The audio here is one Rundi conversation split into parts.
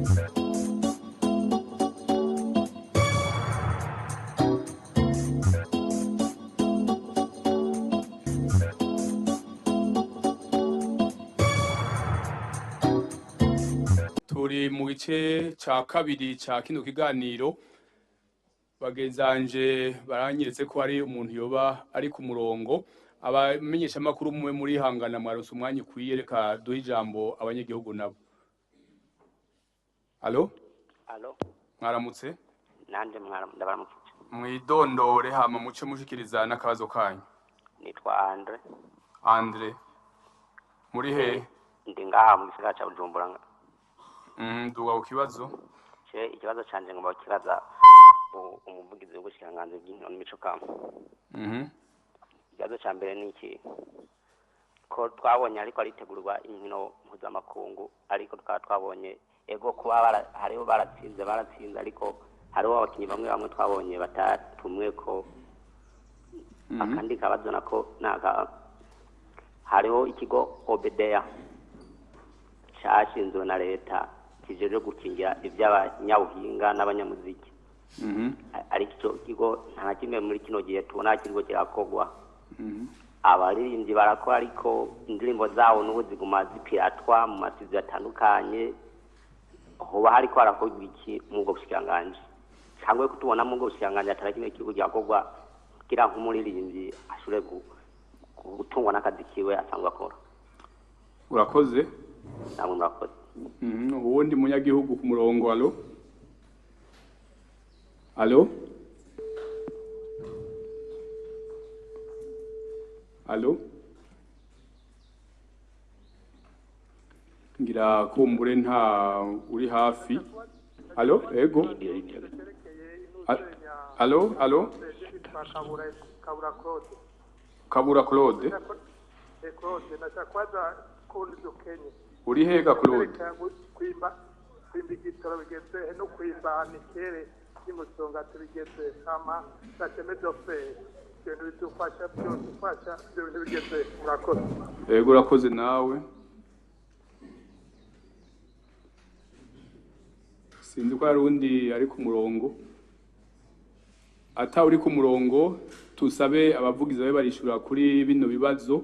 Turi mu gice ca kabiri ca kino kiganiro. Bagenzanje baranyeretse ko hari umuntu yoba ari ku murongo. Abamenyesha makuru mwe muri hangana mwaronse umwanya ukwiye, reka duhe ijambo abanyagihugu nabo. Allo? Allo? Mwaramutse? Nande ndabaramutse. Mwidondore hama muce mushikiriza n'akabazo kanyu. Nitwa Andre. Andre. Muri he? Ndi ngaha mu gisagara ca Bujumbura. Duga ukibazo. Ce ikibazo canje ngomba kibaza umuvugizi w'ubushikiranganji bw'inkino n'imico kama. Ikibazo ca mbere ni iki: ko twabonye ariko aritegurwa inkino mpuzamakungu, ariko tukaba twabonye ego kuba hariho baratsinze ariko hariho abakinyi bamwe bamwe twabonye batatumwe ko. Akandi kabazo nako naka hariho ikigo OBDA cyashinzwe na leta kijeje gukingira iby'abanyabuhinga n'abanyamuziki. Ariko icyo kigo nta kimwe muri kino gihe tubona kiriko kirakogwa. Abaririmbyi barakora ariko indirimbo zabo n'ubu ziguma zipiratwa mu masizi atandukanye. Hoba hariko harakorwa iki mu bwo bushikiranganji? Cyangwa ko tubona mu bwo bushikiranganji atari kimwe kiriko kirakogwa kugira nk'umuririmbyi ashobore gutungwa n'akazi kiwe asanzwe akora. Urakoze. Namwe murakoze. Uwundi munyagihugu ku murongo. Allo? Allo? Allo? Ngira kumbure nta uri hafi. Allo? Ego. Allo? Allo? Kabura Claude. Uri hega Claude? Kwimba igitoro bigeze no kwimba nikere y'umusonga tubigeze hama sakemedofe ibintu bidufasha byodufasha ibyo bintu bigeze. Murakoze. Ego urakoze nawe. Sinzi ko hari undi ari ku murongo. Ata uri ku murongo tusabe abavugizi babe barishura kuri bino bibazo.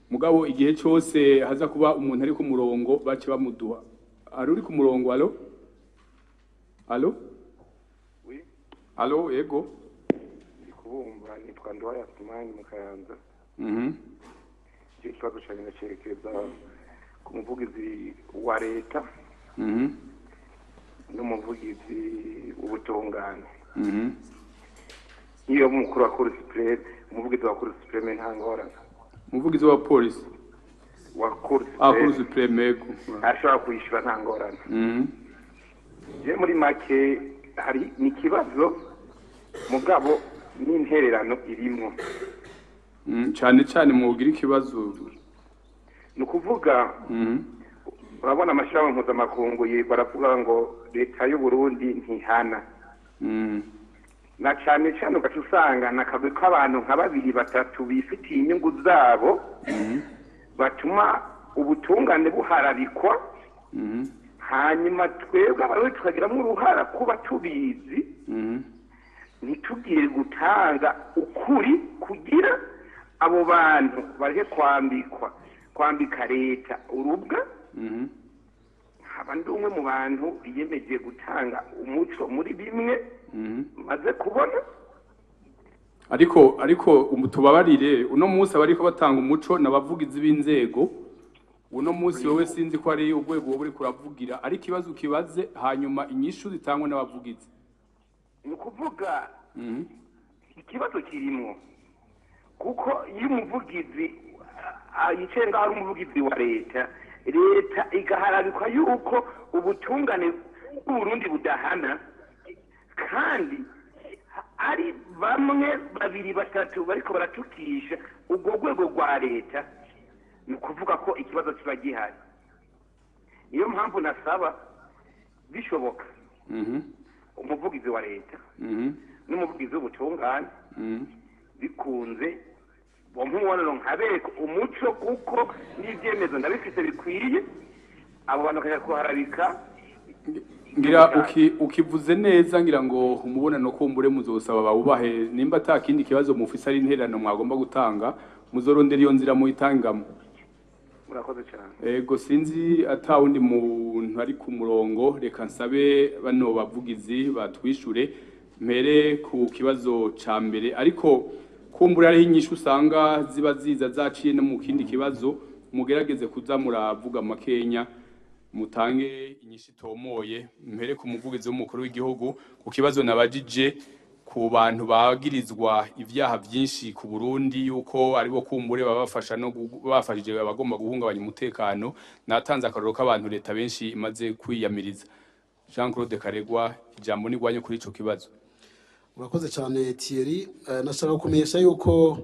Mugabo igihe cyose haza kuba umuntu ari ku murongo bace bamuduha. Ari uri ku murongo? Allo? Allo? Oui. Allo, ego. Ndikubumva, nitwa Ndoya Sumani mu Kayanza. Ikibazo cyanjye ndacerekeza ku muvugizi wa leta n'umuvugizi w'ubutungane. Iyo mukuru wa Cour Supreme, umuvugizi wa Cour Supreme nta ngorane. Umuvugizi wa polisi wa Cour Supreme ego ashobora kwishyura nta ngorane. Je muri make hari n'ikibazo mugabo n'intererano irimwo. Cyane cyane mugira ikibazo ni ukuvuga urabona amashirahamwe mpuzamakungu baravuga ngo leta y'u Burundi ntihana. Na cyane cyane ugaca usanga nakagwi k'abantu nka babiri batatu bifitiye inyungu zabo batuma ubutungane buharabikwa. Hanyuma twebwe abarundi tukagiramo uruhara kuba tubizi, ntitugire gutanga ukuri kugira abo bantu bareke kwambika leta urubwa. Haba ndi umwe mu bantu biyemeje gutanga umuco muri bimwe maze kubona. Ariko tubabarire, uno munsi abariko batanga umuco n'abavugizi b'inzego. Uno munsi wowe sinzi ko ari urwego wowe uriko uravugira, ariko ikibazo ukibaze hanyuma inyishu zitangwe n'abavugizi. Ni ukuvuga ikibazo kirimwo kuko iyo umuvugizi yicaye ngaho ari umuvugizi wa leta, leta igaharabikwa yuko ubutungane bw'Uburundi budahana, kandi ari bamwe babiri batatu bariko baratukisha ubwo rwego rwa leta, ni ukuvuga ko ikibazo kiba gihari. Niyo mpamvu nasaba bishoboka umuvugizi wa leta n'umuvugizi w'ubutungane bikunze bomubonano nkabereka umuco, kuko n'ibyemezo ndabifite bikwiye, abo bantu bakajya kuharabika Ngira ukivuze neza, ngira ngo umubonano kumbure muzosaba bawubahe. Nimba ata kindi kibazo mufise, ari intererano mwagomba gutanga, muzorondera iyo nzira muyitangamo. Murakoze cyane. Ego, sinzi ata wundi muntu ari ku murongo. Reka nsabe bano bavugizi batwishure. Mpere ku kibazo ca mbere, ariko kumbura hariho inyishu usanga ziba ziza zaciye no mu kindi kibazo. Mugerageze kuza muravuga makenya, mutange inyishu itomoye. Mpere ku muvugizi w'umukuru w'igihugu ku kibazo nabajije ku bantu bagirizwa ivyaha vyinshi ku Burundi, yuko aribo kumbure babafasha no bafashije abagomba guhungabanya umutekano. Natanze akarorero k'abantu leta benshi imaze kwiyamiriza. Jean Claude Karegwa, ijambo ni rwanyu kuri ico kibazo. Urakoze cyane, Thierry. Nashaka kumenyesha yuko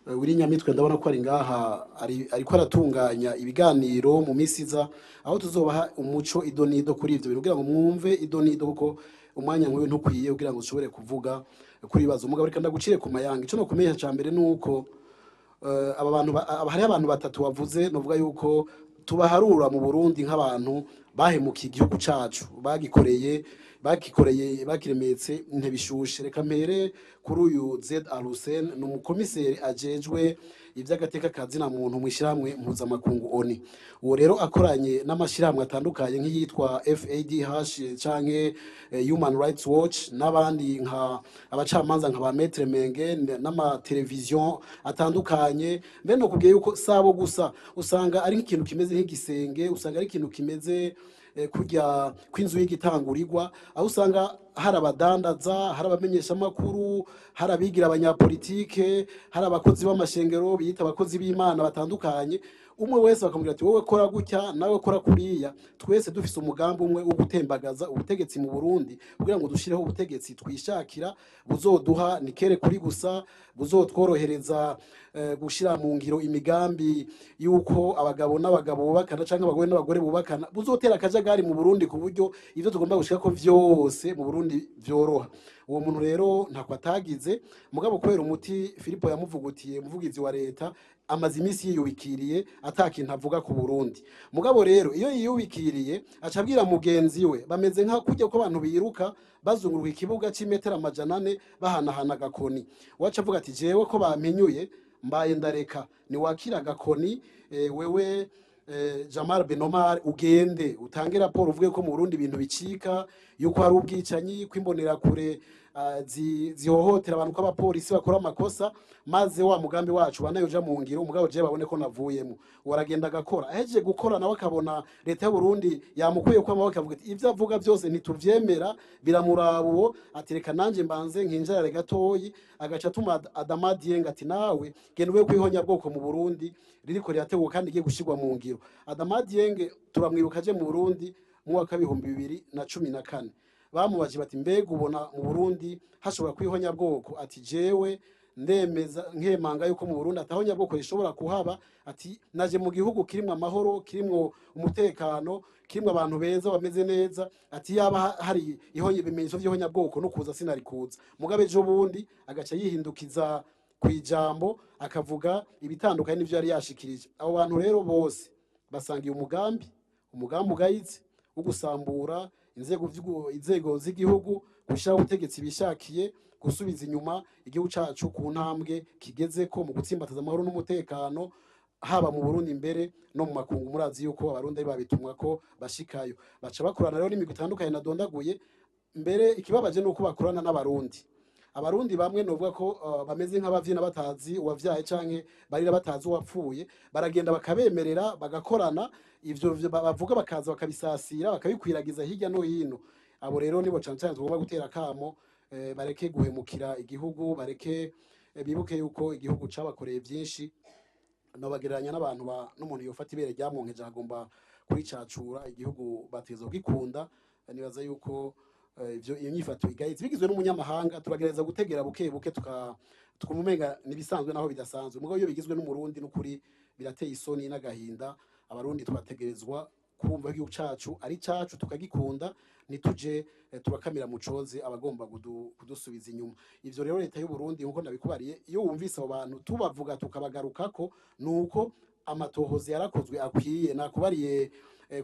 Willy Nyamitwe, ndabona ko ari ngaha, ariko aratunganya ibiganiro mu minsi iza, aho tuzobaha umuco idonido kuri ivyo bintu, kugira ngo mwumve idonido, kuko umwanya nk'uyu ntukwiye kugira ngo ushobore kuvuga kuri ibibazo. Mugabo reka ndagucire ku mayanga. Ico no kumenyesha ca mbere nuko aba bantu hariho abantu batatu bavuze, novuga yuko tubaharura mu Burundi nk'abantu bahemukiye igihugu cacu, bagikoreye bakiremetse intebe ishushe. Reka mpere kuri uyu Zeid Al Hussein, ni umukomiseri ajejwe ivy'agateka ka zina muntu mw'ishirahamwe mpuzamakungu ONU. Uwo rero akoranye n'amashirahamwe atandukanye nk'iyitwa FADH canke Human Rights Watch n'abandi, nka abacamanza nka ba Maître Menge n'amateleviziyo atandukanye. Mbere no kubwiye yuko sabo gusa, usanga ari nk'ikintu kimeze nk'igisenge, usanga ari ikintu kimeze kurya kw'inzu y'igitangurirwa, aho usanga hari abadandaza, hari abamenyeshamakuru, hari abigira abanyapolitike, hari abakozi b'amashengero biyita abakozi b'Imana batandukanye. Umwe wese bakamubwira ati: "Wowe kora gutya, nawe kora kuriya." Twese dufise umugambi umwe wo gutembagaza ubutegetsi mu Burundi, kugira ngo dushireho ubutegetsi twishakira, buzoduha nikere kuri gusa, buzotworohereza gushira mu ngiro imigambi yuko abagabo n'abagabo bubakana canke abagore n'abagore bubakana, buzotera akajagari mu Burundi ku buryo ivyo tugomba gushika ko vyose mu Burundi vyoroha. Uwo muntu rero ntako atagize, mugabo kubera umuti Filipo yamuvugutiye, umuvugizi wa leta, amaze iminsi yiyubikiriye, ata kintu avuga ku Burundi. Mugabo rero iyo yiyubikiriye, aca abwira mugenzi we, bameze nka kurya ko abantu biruka bazunguruka ikibuga c'imetero 400 bahanahana agakoni. Waca avuga ati: "Jewe ko bampinyuye, mbaye ndareka, niwakira agakoni, wewe Jamal Benomar, ugende utange raporo uvuge ko mu Burundi ibintu bicika, yuko hari ubwicanyi, ko imbonerakure zihohotera abantu, ko abapolisi bakora amakosa, maze wa mugambi wacu banayoja mu ngiro. Umugabo je babone ko navuyemo." Waragenda agakora, ahejeje gukora nawe akabona leta y'u Burundi yamukuye ko amaboko, akavuga ati: "Ivyo avuga byose ntituvyemera, biramuraba uwo." Ati: "Reka nanje mbanze nkinjarare gatoyi." Agaca atuma Adama Dieng ati: "Nawe genda ube kwihonyabwoko mu Burundi ririko rirateguka kandi igiye gushirwa mu ngiro." Adama Dieng turamwibuka aje mu Burundi mu mwaka w'2014. Bamubaje bati: "Mbega ubona mu Burundi hashobora kwihonyabwoko?" Ati: "Jewe ndemeza nkemanga yuko mu Burundi atahonyabwoko rishobora kuhaba." Ati: "Naje mu gihugu kirimwo amahoro, kirimwo umutekano, kirimwo abantu beza bameze neza." Ati: "Yaba hari ibimenyetso vy'ihonyabwoko, no kuza sinari kuza." Mugabe ejo bundi agaca yihindukiza ku ijambo, akavuga ibitandukanye n'ivyo yari yashikirije. Abo bantu rero bose basangiye umugambi, umugambi ugayitse wo gusambura inzego z'igihugu, gushyiraho ubutegetsi bishakiye, gusubiza inyuma igihugu cacu ku ntambwe kigezeko mu gutsimbataza amahoro n'umutekano, haba mu Burundi imbere no mu makungu. Murazi yuko Abarundi ari babitumwa ko bashikayo, baca bakorana rero n'imigwi itandukanye nadondaguye. Mbere ikibabaje ni uko bakorana n'Abarundi. Abarundi bamwe novuga ko bameze nk'abavyina batazi uwavyaye canke barira batazi uwapfuye. Baragenda bakabemerera, bagakorana, ivyo bavuga bakaza bakabisasira, bakabikwiragiza hirya no hino. Abo rero nibo cane cane tugomba gutera kamo, bareke guhemukira igihugu, bareke, bibuke yuko igihugu cabakoreye vyinshi. Nobagereranya n'abantu n'umuntu yofata ibere ryamwonkeje agomba kuricacura. Igihugu bateza kugikunda. Nibaza yuko ivyo iyo nyifato igayitse bigizwe n'umunyamahanga, turagerageza gutegera buke buke, tukumva umenga nibisanzwe naho bidasanzwe. Mugabo iyo bigizwe n'Umurundi, n'ukuri birateye isoni n'agahinda. Abarundi twategerezwa kumva ko igihugu cacu ari cacu, tukagikunda, ntituje turakamira mu coze abagomba kudusubiza inyuma. Ivyo rero leta y'u Burundi, nkuko ndabikubariye, iyo wumvise abo bantu tubavuga tukabagarukako, nuko Amatohoza yarakozwe akwiye, nakubariye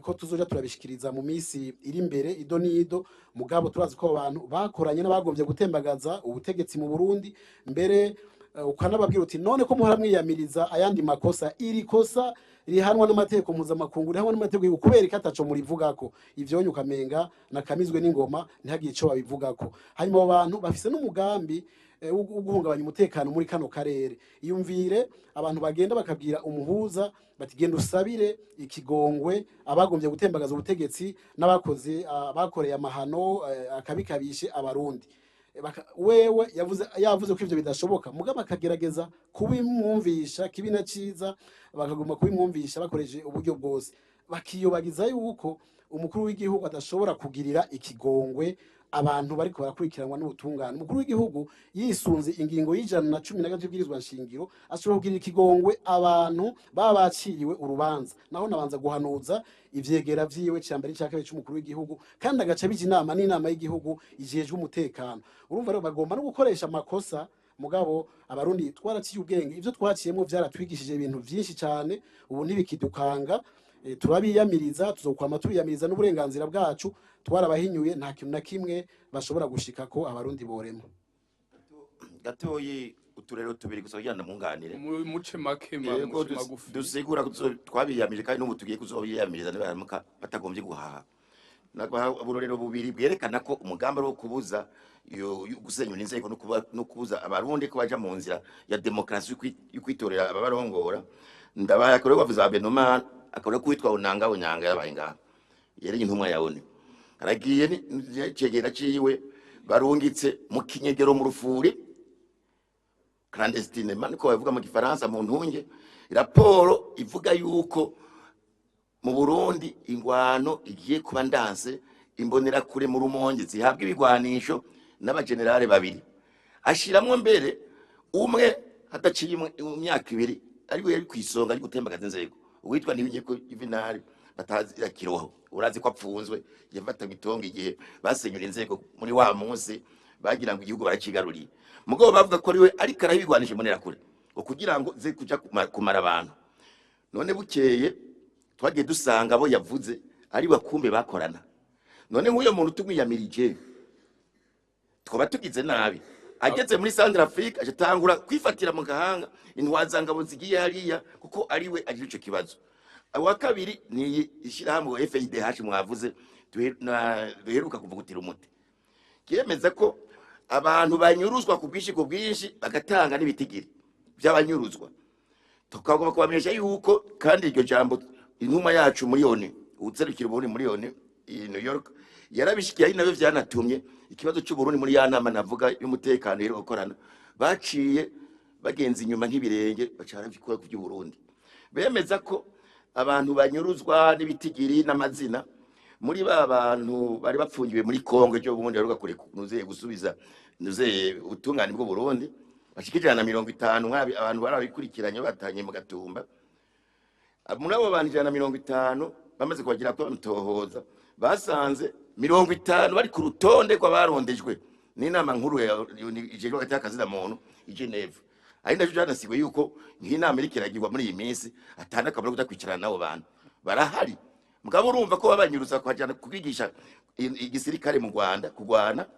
ko tuzoja turabishikiriza mu misi iri imbere ido n'ido. Mugabo turazi ko abo bantu bakoranye n'abagombye gutembagaza ubutegetsi mu Burundi. Mbere ukanababwira uti: "None ko muhora mwiyamiriza ayandi makosa, iri kosa rihanwa n'amategeko mpuzamakungu, rihanwa n'amategeko y'igihugu, kubera ko ataco murivugako?" Ivyonye ukamenga nakamizwe n'ingoma, ntihagire ico babivugako. Hanyuma abo bantu bafise n'umugambi wo guhungabanya umutekano muri kano karere. Iyumvire abantu bagenda bakabwira umuhuza bati: "Genda usabire ikigongwe abagombye gutembagaza ubutegetsi n'abakoze bakoreye amahano akabikabishe Abarundi." Wewe yavuze ko ivyo bidashoboka, mugabo akagerageza kubimwumvisha kibi na ciza, bakaguma kubimwumvisha bakoresheje uburyo bwose, bakiyobagiza yuko umukuru w'igihugu adashobora kugirira ikigongwe abantu bariko barakurikiranwa n'ubutungane. Umukuru w'igihugu yisunze ingingo y'113 y'ibwirizwa nshingiro ashobora kugirira ikigongwe abantu baba baciriwe urubanza. Naho nabanza guhanuza ivyegera vyiwe ca mbere, ca kabiri c'umukuru w'igihugu, kandi agaca bija inama n'inama y'igihugu ijejwe umutekano. Urumva rero bagomba no gukoresha amakosa. Mugabo Abarundi twaraciye ubwenge, ivyo twaciyemo vyaratwigishije ibintu vyinshi cane, ubu ntibikidukanga. Turabiyamiriza, tuzokwama tubiyamiriza n'uburenganzira bwacu. Twarabahinyuye, nta kintu na kimwe bashobora gushika ko Abarundi borema. Gatoyi, uturero tubiri gusa kugira ndamwunganire. Muce make Yego, muce magufi. Dusigura ko twabiyamije kandi n'ubu tugiye kuzobiyamiriza nibaramuka batagombye guhaha. Nabaha uburorero bubiri bwerekana ko umugambi ari wo kubuza yo gusenyura inzego no kubuza Abarundi ko baja mu nzira ya demokarasi yo kwitorera ababarongora. Ndabaye akore bavuze Benomar, akore kwitwa Onanga Onyanga, yabaye ngaha yari intumwa ya ONU, aragiye cegera ciwe barungitse mu kinyegero, mu rufuri, clandestinement niko bavuga mu Gifaransa, mu ntunge, raporo ivuga yuko mu Burundi ingwano igiye kuba ndanse, Imbonerakure mu Rumonge zihabwa ibigwanisho n'abagenerale babiri, ashiramwo mbere umwe hadaciye imyaka 2 ariko yari kwisonga ari gutembagaza inzego, uwitwa Ntibingeko Juvenal batazi kiroho. Urazi ko apfunzwe, yafatanywe itongo igihe basenyura inzego muri wa munsi bagira ngo igihugu baracigaruriye. Mugabo bavuga ko ariwe ariko arabigwanisha Imbonerakure ngo kugira ngo ze kuja kumara abantu. None bukeye twagiye dusanga abo yavuze ari bakumbe bakorana. None nk'uyo muntu tumwiyamirije twaba tugize nabi. Ageze muri Centrafrique aca kwifatira mu gahanga intwazangabo zigiye hariya kuko ariwe agira ico kibazo. Uwa kabiri ni ishyirahamwe FIDH mwavuze duheruka kuvugutira umuti, kiremeza ko abantu banyuruzwa ku bwinshi, ku bwinshi, bagatanga n'ibitigiri by'abanyuruzwa. Tukagomba kubamenyesha yuko kandi iryo jambo intumwa yacu muri ONU, uwuserukira Uburundi muri ONU i New York, yarabishikiye, ari nabyo vyanatumye ikibazo c'Uburundi muri ya nama navuga y'umutekano iheruka gukorana baciye bagenza inyuma nk'ibirenge, baca barabikora ku by'Uburundi, bemeza ko abantu banyuruzwa n'ibitigiri n'amazina muri ba bantu bari bapfungiwe muri Kongo ejo bundi baheruka nuzeye gusubiza nuzeye ubutungane bw'u Burundi bashika 150. Nkabi abantu barabikurikiranye batanye mu Gatumba. Muri abo bantu 150 bamaze kubagira ko bamutohoza, basanze 50 bari ku rutonde rw'abarondejwe n'inama nkuru ya ijejwe hagati y'akazina muntu i Geneve. Ari nacyo byanasiwe yuko nk'inama iriko iragirwa muri iyi minsi atana akamaro kuja kwicarana n'abo bantu barahari. Mugabo urumva ko babanyuruza kuhajana kubigisha igisirikare mu Rwanda kugwana,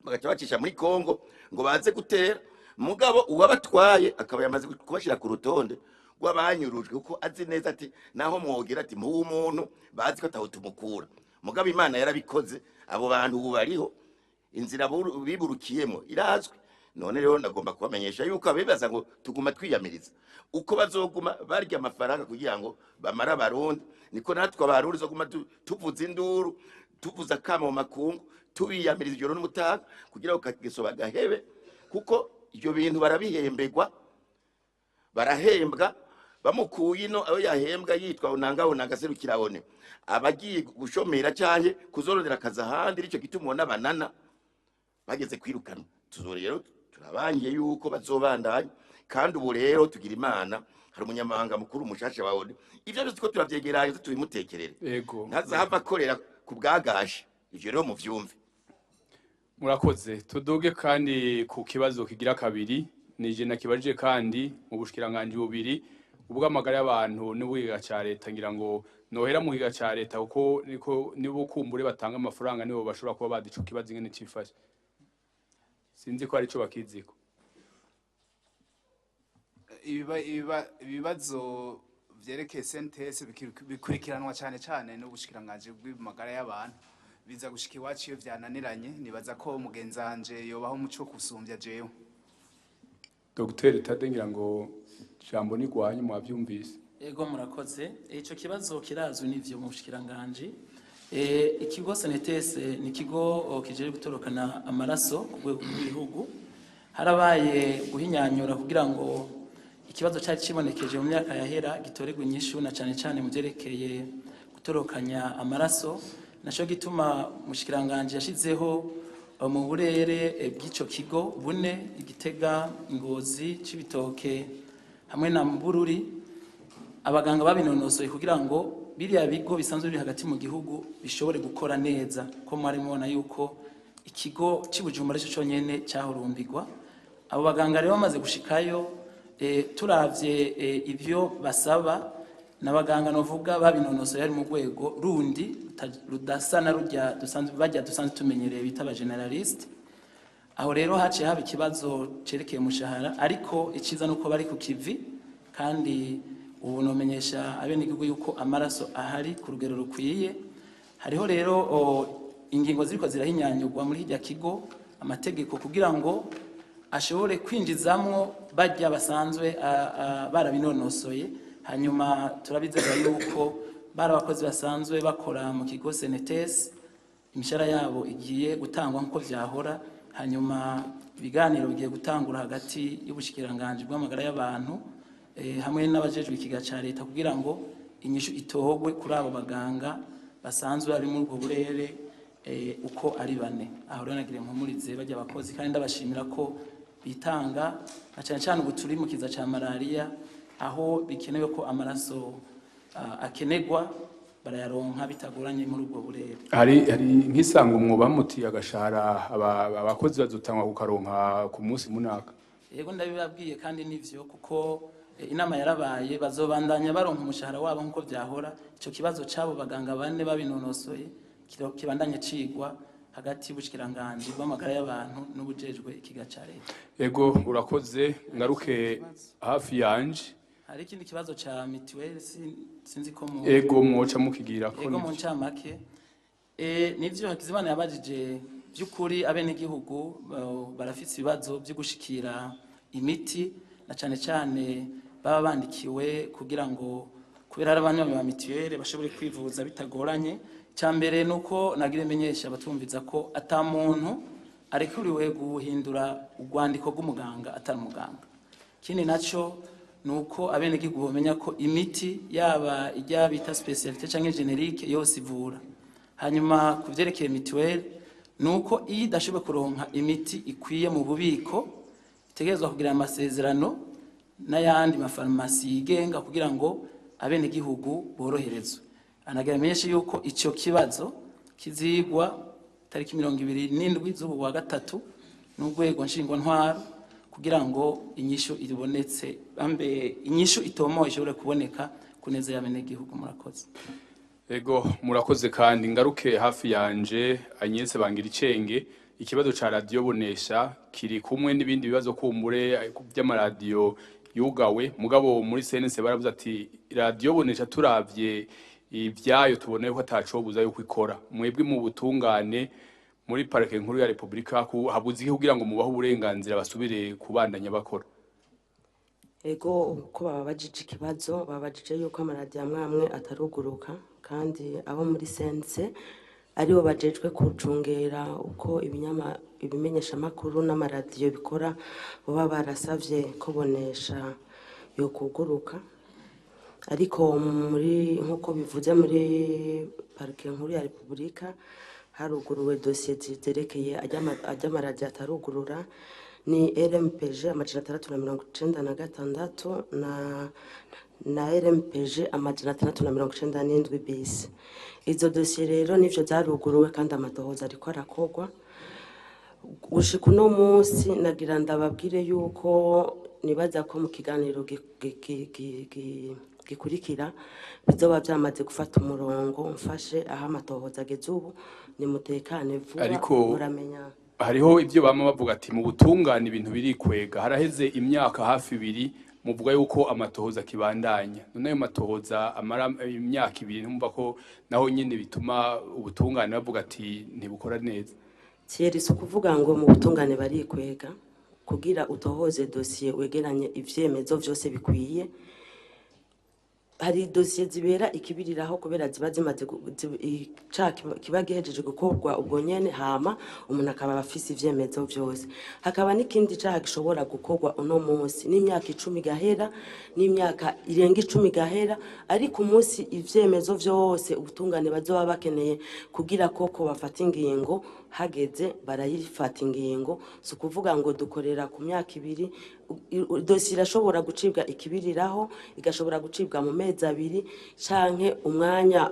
bagaca bacisha muri Kongo ngo baze gutera. Mugabo uwabatwaye akaba yamaze kubashira ku rutonde rw'abanyurujwe, kuko azi neza ati naho mwogera ati muwe umuntu bazi ko ataho tumukura. Mugabo Imana yarabikoze, abo bantu ubu bariho, inzira biburukiyemo irazwi. None rero ndagomba kubamenyesha yuko abibaza ngo tuguma twiyamiriza, uko bazoguma barya amafaranga kugira ngo bamare Abarundi, niko natwe Abarundi zoguma tuvuza induru, tuvuza akamo mu makungu, tubiyamiriza ijoro n'umutaga kugira ngo kageso bagahebe, kuko ibyo bintu barabihemberwa, barahembwa. Bamukuye ino aho yahembwa yitwa Unanga Unanga serukira ONU, abagiye gushomera canke kuzorondera akazi ahandi. Nico gituma ubona banana bageze kwirukanwa. Tuzo rero turabangiye yuko bazobandanya. Kandi ubu rero tugira Imana, hari umunyamabanga mukuru mushasha wa ONU. Ivyo byose ko turavyegeranya, tubimutekerere, ntazahava akorera ku bwagashe. Ivyo rero muvyumve. Murakoze. Tuduge kandi ku kibazo kigira kabiri, nije nakibajije kandi mu bushikiranganji bubiri. Ubw'amagara y'abantu n'ubwiga ca leta, ngira ngo nohera mu kiga ca leta kuko niko nibo kumbure batanga amafaranga, nibo bashobora kuba bazi ico kibazo ingene cifashe. Sinzi ko ari ico bakiziko. Ibibazo vyerekeye CNTS bikurikiranwa cyane cyane n'ubushikiranganji bw'amagara y'abantu, biza gushika iwacu iyo vyananiranye. Nibaza ko mugenzanje yobaho umuco kusumbya jewe. Dr Tade, ngira ngo jambo ni gwanyu, mwavyumvise. Ego, murakoze. Ico kibazo kirazwi n'ivyo mu bushikiranganji. Ikigo CNTS ni ikigo kijejwe gutorokana amaraso ku rwego rw'igihugu. Harabaye guhinyanyura kugira ngo ikibazo cari cibonekeje mu myaka yahera gitorerwe inyishu, na cane cane mu vyerekeye gutorokanya amaraso. Naco gituma umushikiranganji yashizeho mu burere bw'ico kigo bune, Igitega, Ngozi, Cibitoke hamwe na Bururi, abaganga babinonosoye kugira ngo biriya bigo bisanzwe biri hagati mu gihugu bishobore gukora neza, ko mwari mubona yuko ikigo c'i Bujumbura arico conyene cahurumbirwa. Abo baganga rero bamaze gushikayo, turavye ivyo basaba, n'abaganga novuga babinonosoye, ari mu rwego rundi rudasa na rurya dusanzwe bajya dusanzwe tumenyereye bita aba généralistes. Aho rero haciye haba ikibazo cerekeye umushahara, ariko iciza nuko bari ku kivi, kandi ubu nomenyesha abenegihugu yuko amaraso ahari ku rugero rukwiye. Hariho rero ingingo ziriko zirahinyanyurwa muri hirya kigo, amategeko, kugira ngo ashobore kwinjizamwo bajya basanzwe barabinonosoye. Hanyuma turabizeza yuko bari abakozi basanzwe bakora mu kigo CNTS, imishahara yabo igiye gutangwa nk'uko vyahora. Hanyuma ibiganiro bigiye gutangura hagati y'ubushikiranganji bw'amagara y'abantu hamwe n'abajejwe ikiga ca leta kugira ngo inyishu itohogwe kuri abo baganga basanzwe bari muri ubwo burere uko ari bane. Aho rero nagira impumurize bajya abakozi, kandi ndabashimira ko bitanga, na cane cane ubu turi mu kiza ca malaria, aho bikenewe ko amaraso akenegwa, barayaronka bitagoranye muri ubwo burere. Hari nk'isango mwoba muti agashahara abakozi bazotangwa kukaronka ku munsi munaka? Yego, ndabibabwiye kandi nivyo, kuko inama yarabaye, bazobandanya baronka umushahara wabo nkuko vyahora. Ico kibazo c'abo baganga bane babinonosoye kibandanye cigwa hagati y'ubushikiranganji bw'amagara y'abantu n'ubujejwe ikiga ca leta. Ego, urakoze. Ngaruke hafi yanje. Hari ikindi kibazo ca mituweli, sinzi ko mu Ego, mwoca mukigira ko. Ego, mu ncamake, nivyo Hakizimana yabajije. By'ukuri abenegihugu barafise ibibazo byo gushikira imiti, na cane cane baba bandikiwe, kugira ngo kubera ari abanywanyi ba mituweli bashobore kwivuza bitagoranye. Icya mbere ni uko nagira imenyesha abatumviza ko ata muntu arekuriwe guhindura urwandiko rw'umuganga atari umuganga. Ikindi naco ni uko abenegihugu bamenya ko imiti, yaba ijya bita spécialité canke générique, yose ivura. Hanyuma ku vyerekeye mituweli, ni uko iyo idashoboye kuronka imiti ikwiye mu bubiko, itegerezwa kugira amasezerano n'ayandi mafarumasi yigenga kugira ngo abenegihugu boroherezwe. Anagira menshi yuko ico kibazo kizigwa tariki 27 z'ubu wa gatatu n'urwego nshingwantwaro, kugira ngo inyishu ibonetse, bambe inyishu itomoye ishobore kuboneka ku neza y'abenegihugu. Murakoze. Ego, murakoze. Kandi ngaruke hafi yanje, Agnes Bangira icenge. Ikibazo ca radio Bonesha kiri kumwe n'ibindi bibazo kumbure by'amaradiyo yugawe, mugabo muri CNC baravuze ati radio Bonesha turavye ibyayo tubone ko atacobuza yuko ikora. Mwebwe mu butungane muri parike nkuru ya Republika, habuze iki kugira ngo mubahe uburenganzira basubire kubandanya bakora? Ego, uko bababajije ikibazo, babajije yuko amaradiyo amwe amwe ataruguruka, kandi abo muri CNC aribo bajejwe kucungera uko ibimenyeshamakuru n'amaradiyo bikora, baba barasavye ko Bonesha yokuguruka. Ariko muri nk'uko bivuze, muri parike nkuru ya Repubulika haruguruwe dosiye zerekeye ajya atarugurura, ni RMPG 696 na RMPG 697 bis. Izo dosiye rero nivyo zaruguruwe, kandi amatohoza ariko arakorwa. Gushika uno munsi nagira ndababwire yuko nibaza ko mu kiganiro gikurikira bizoba byamaze gufata umurongo. Mfashe aho amatohoza ageze ubu, nimutekane vuba Ariko muramenya. hariho ibyo bama bavuga ati mu butungane ibintu birikwega. Haraheze imyaka hafi 2 muvuga yuko amatohoza akibandanya. None ayo matohoza amara imyaka 2, ntumva ko naho nyene bituma ubutungane bavuga ati ntibukora neza? Thierry, si ukuvuga ngo mu butungane barikwega. Kugira utohoze dosiye, wegeranye ivyemezo vyose bikwiye. Hari dosiye zibera ikibiriraho kubera ziba zimaze icaha kiba gihejeje gukorwa ubwo nyene, hama umuntu akaba afise ivyemezo vyose. Hakaba n'ikindi caha gishobora gukorwa uno munsi, n'imyaka 10 gahera, n'imyaka irenga 10 gahera, ariko umunsi ivyemezo vyose ubutungane bazoba bakeneye kugira koko bafata ingingo hageze, barayifata ingingo. Si ukuvuga ngo dukorera ku myaka 2. Dosiye irashobora gucibwa ikibiriraho, igashobora gucibwa mu mezi 2 canke umwanya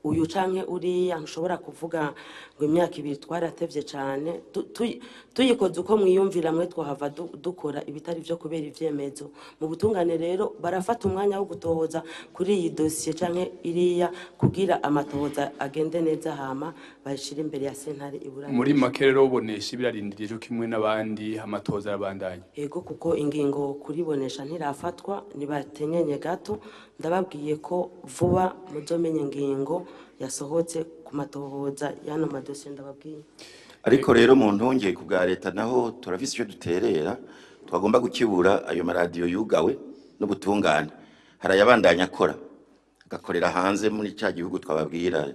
uyu canke uriya. Ntushobora kuvuga ngo imyaka 2, twaratevye cane. Tuyikoze uko mwiyumvira mwe, twahava dukora ibitari vyo kubera ivyemezo. Mu butungane rero barafata umwanya wo gutohoza kuri iyi dosiye canke iriya kugira amatohoza agende neza, hama bayishire imbere ya sentare iburanisha. Muri make rero, Bonesha birarindiriye co kimwe n'abandi, amatohoza arabandanya. Ego, kuko ingingo kuribonesha ntirafatwa. Nibatenyenye gato, ndababwiye ko vuba muzomenye ingingo yasohotse ku matohoza y'ano madosiye ndababwiye. Ariko rero mu ntunge ku bwa leta naho turafise icyo duterera. Twagomba gukibura ayo maradiyo yugawe n'ubutungane. Hari ayabandanya akora, agakorera hanze muri ca gihugu twababwira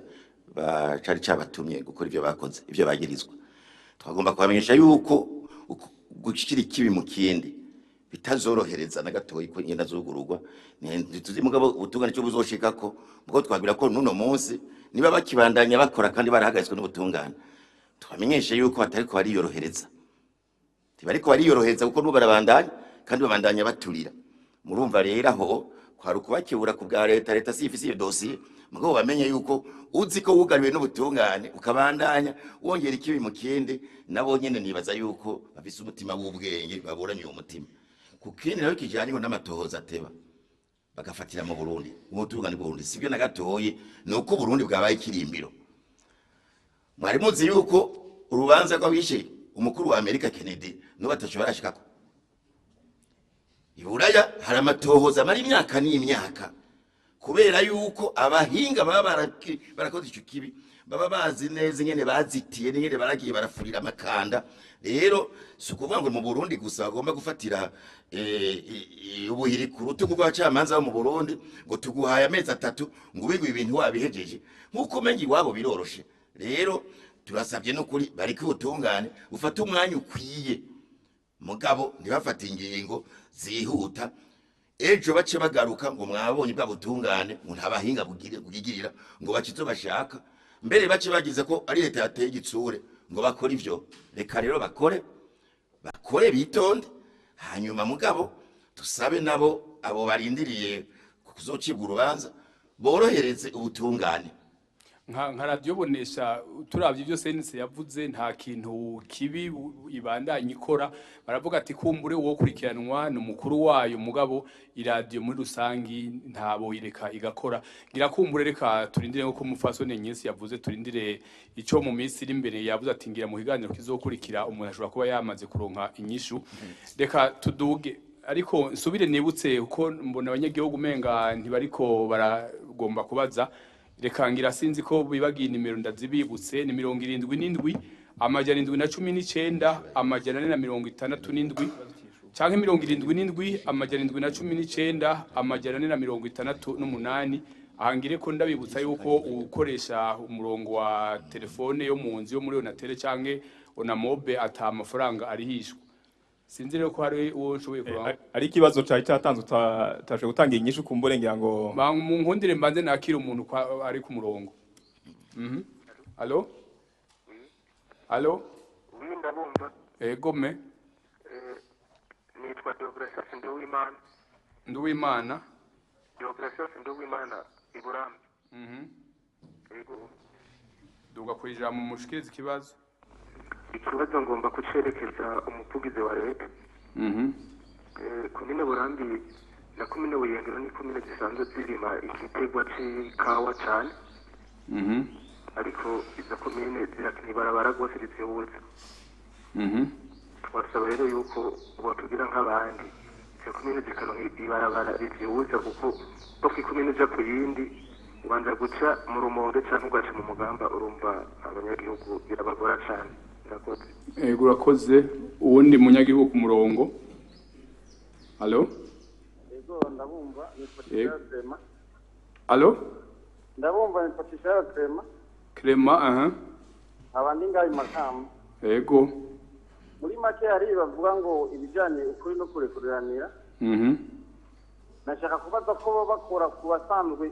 cari cabatumye gukora ivyo bakoze, ivyo bagirizwa. Twagomba kubamenyesha yuko gushira ikibi mu kindi bitazorohereza na gatoyi ko ingenda zugururwa. Ntituzi mugabo ubutungane cyo buzoshikako. Mugabo twabwira ko n'uno munsi niba bakibandanya bakora kandi barahagaritswe n'ubutungane, tubamenyeshe yuko batariko bariyorohereza. Ntibariko bariyorohereza kuko n'ubu barabandanya kandi babandanya baturira. Murumva rero aho kwari ukubakebura ku bwa leta. Leta si ifise iyo dosiye, mugabo bamenye yuko uzi ko wugariwe n'ubutungane ukabandanya wongera ikibi mu kindi, nabo nyene nibaza yuko bafise umutima w'ubwenge, baburanye uwo mutima. Ku kindi nayo kijanye ngo n'amatohoza ateba bagafatira mu Burundi, ubutungane bw'u Burundi, sibyo na gatoyi. Ni uko Burundi bwabaye ikirimbiro. Mwari muzi yuko urubanza rw'abishe umukuru wa Amerika Kennedy n'ubu atashobora ashikako Iburaya? Hari amatohoza amara imyaka n'imyaka kubera yuko abahinga baba barakoze ico kibi baba bazi neza ingene bazitiye n'ingene baragiye barafurira amakanda. Rero si ukuvuga ngo mu Burundi gusa bagomba gufatira ubuhiri ku rutugu rw'abacamanza bo mu Burundi, ngo tuguhaye amezi 3 ngo ubigwe ibintu wabihejeje, nk'uko umenga iwabo biroroshe. Rero turasabye n'ukuri bareke ubutungane ufate umwanya ukwiye, mugabo ntibafate ingingo zihuta, ejo bace bagaruka ngo mwabonye bwa butungane ngo nta bahinga bugigirira, ngo bace ivyo bashaka, mbere bace bagize ko ari leta yateye igitsure ngo bakore ivyo. Reka rero bakore, bakore bitonde. Hanyuma mugabo tusabe nabo abo barindiriye kuzocibwa urubanza borohereze ubutungane. Nka radiyo Bonesha, turavye ibyo CNC yavuze, nta kintu kibi ibandanya ikora. Baravuga ati kumbure uwo kurikiranwa ni umukuru wayo, mugabo iradiyo muri rusangi ntabo ireka igakora. Ngira kumbure reka turindire, nkuko umufasoni nyinshi yavuze, turindire ico mu minsi iri imbere. Yavuze ati ngira mu kiganiro kizokurikira umuntu ashobora kuba yamaze kuronka inyishu. Reka tuduge, ariko nsubire nibutse kuko mbona abanyagihugu umenga ntibariko baragomba kubaza. Reka ngira sinzi ko bibagiye nimero, ndazibibutse: ni 77 719 467 canke 77 719 468. Ahangire ko ndabibutsa yuko ukoresha umurongo wa telefone yo mu nzu yo muri Onatel canke Onamobe ata amafaranga arihishwa. Sinzi rero ko hari uwo nshoboye kuronka. Ari ikibazo cari catanzwe utashoboye gutanga inyishu, kumbure ngira ngo Mu nkundire mbanze nakira umuntu kwa ari ku murongo. Allo, allo? Oui, ndabumva. Ego me. Nitwa Deogratias Nduwimana. Nduwimana. Deogratias Nduwimana, Iburambe. Ego. Duga ku ijambo mushikiriza ikibazo. Ikibazo ngomba kucerekeza umuvugizi wa leta. Komine Burambi na komine Buyengero ni komine zisanzwe zirima igiterwa c'ikawa cane, ariko izo komine zirakina ibarabara rwose rizihuza. Twasaba rero yuko botugira nk'abandi, izo komine zikaronka ibarabara rizihuza, kuko uko ikomine uja ku yindi ubanza guca mu Rumonge canke ugaca mu Mugamba, urumva abanyagihugu birabagora cane. Murakoze. Ego, urakoze. Uwundi munyagihugu ku murongo, allo? Ego, ndabumva, nitwa Yego. Tishaya Clement. Allo? Ndabumva, nitwa Tishaya Clement. Clement, aha. Nkaba ndi ngaho i Makamba. Ego. Muri make, hari bavuga ngo ibijyanye ukuri no kurekuriranira. Nashaka kubaza ko baba bakora ku basanzwe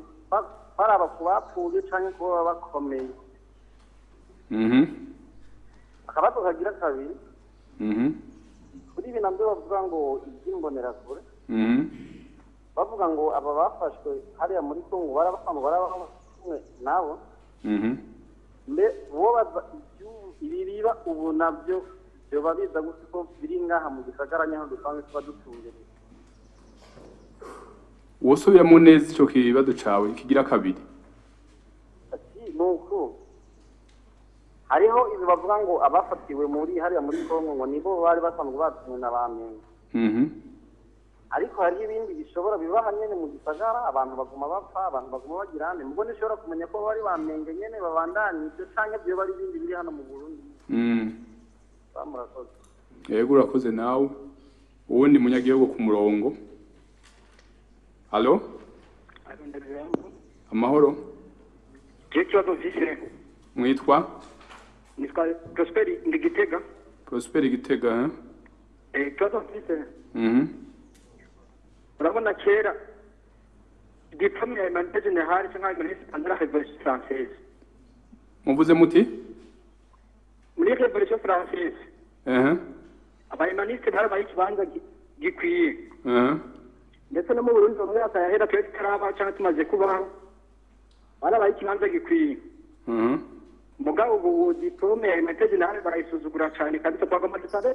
baraba ku bapfuye canke ko baba bakomeye. Akabazo kagira kabiri, kuri ibi nabyo bavuga ngo iby'imbonerakure, bavuga ngo aba bafashwe hariya muri Kongo barabasanzwe barabakumwe nabo. Mbe bo baza ibi biba ubu nabyo byoba biza gute, ko biri ngaha mu gisagara nyaho dusanzwe tuba dutungereye? Wosubiramo neza ico kibazo cawe kigira kabiri. Ati nuko hariho ibi bavuga ngo abafatiwe muri hariya muri Kongo ngo nibo bari basanzwe batumwe na bamenye, ariko hariho ibindi bishobora bibaha nyene mu gisagara, abantu baguma bapfa, abantu baguma bagira hane, mugo ntishobora kumenya ko bari bamenge nyene babandanye ibyo canke byo bari ibindi biri hano mu Burundi. Bamurakoze. Yego, urakoze nawe. Uwundi munyagihugu ku murongo, allo? Amahoro. Je ikibazo mfise. Mwitwa? Nitwa Prosper, ndi Gitega. Prosper, Gitega, eh? Ikibazo mfise, urabona kera diplôme ya humanité générale cyangwa humaniste pendant la révolution française. Muvuze muti? Muri révolution française, abahumaniste barabaye ikibanza gikwiye, ndetse no mu Burundi mu myaka yahera twari tutarabaho cyangwa tumaze kubaho barabaye ikibanza gikwiye. Mugabo ubu diplôme ya humanité générale barayisuzugura cyane kabisa. Twagomba dusabe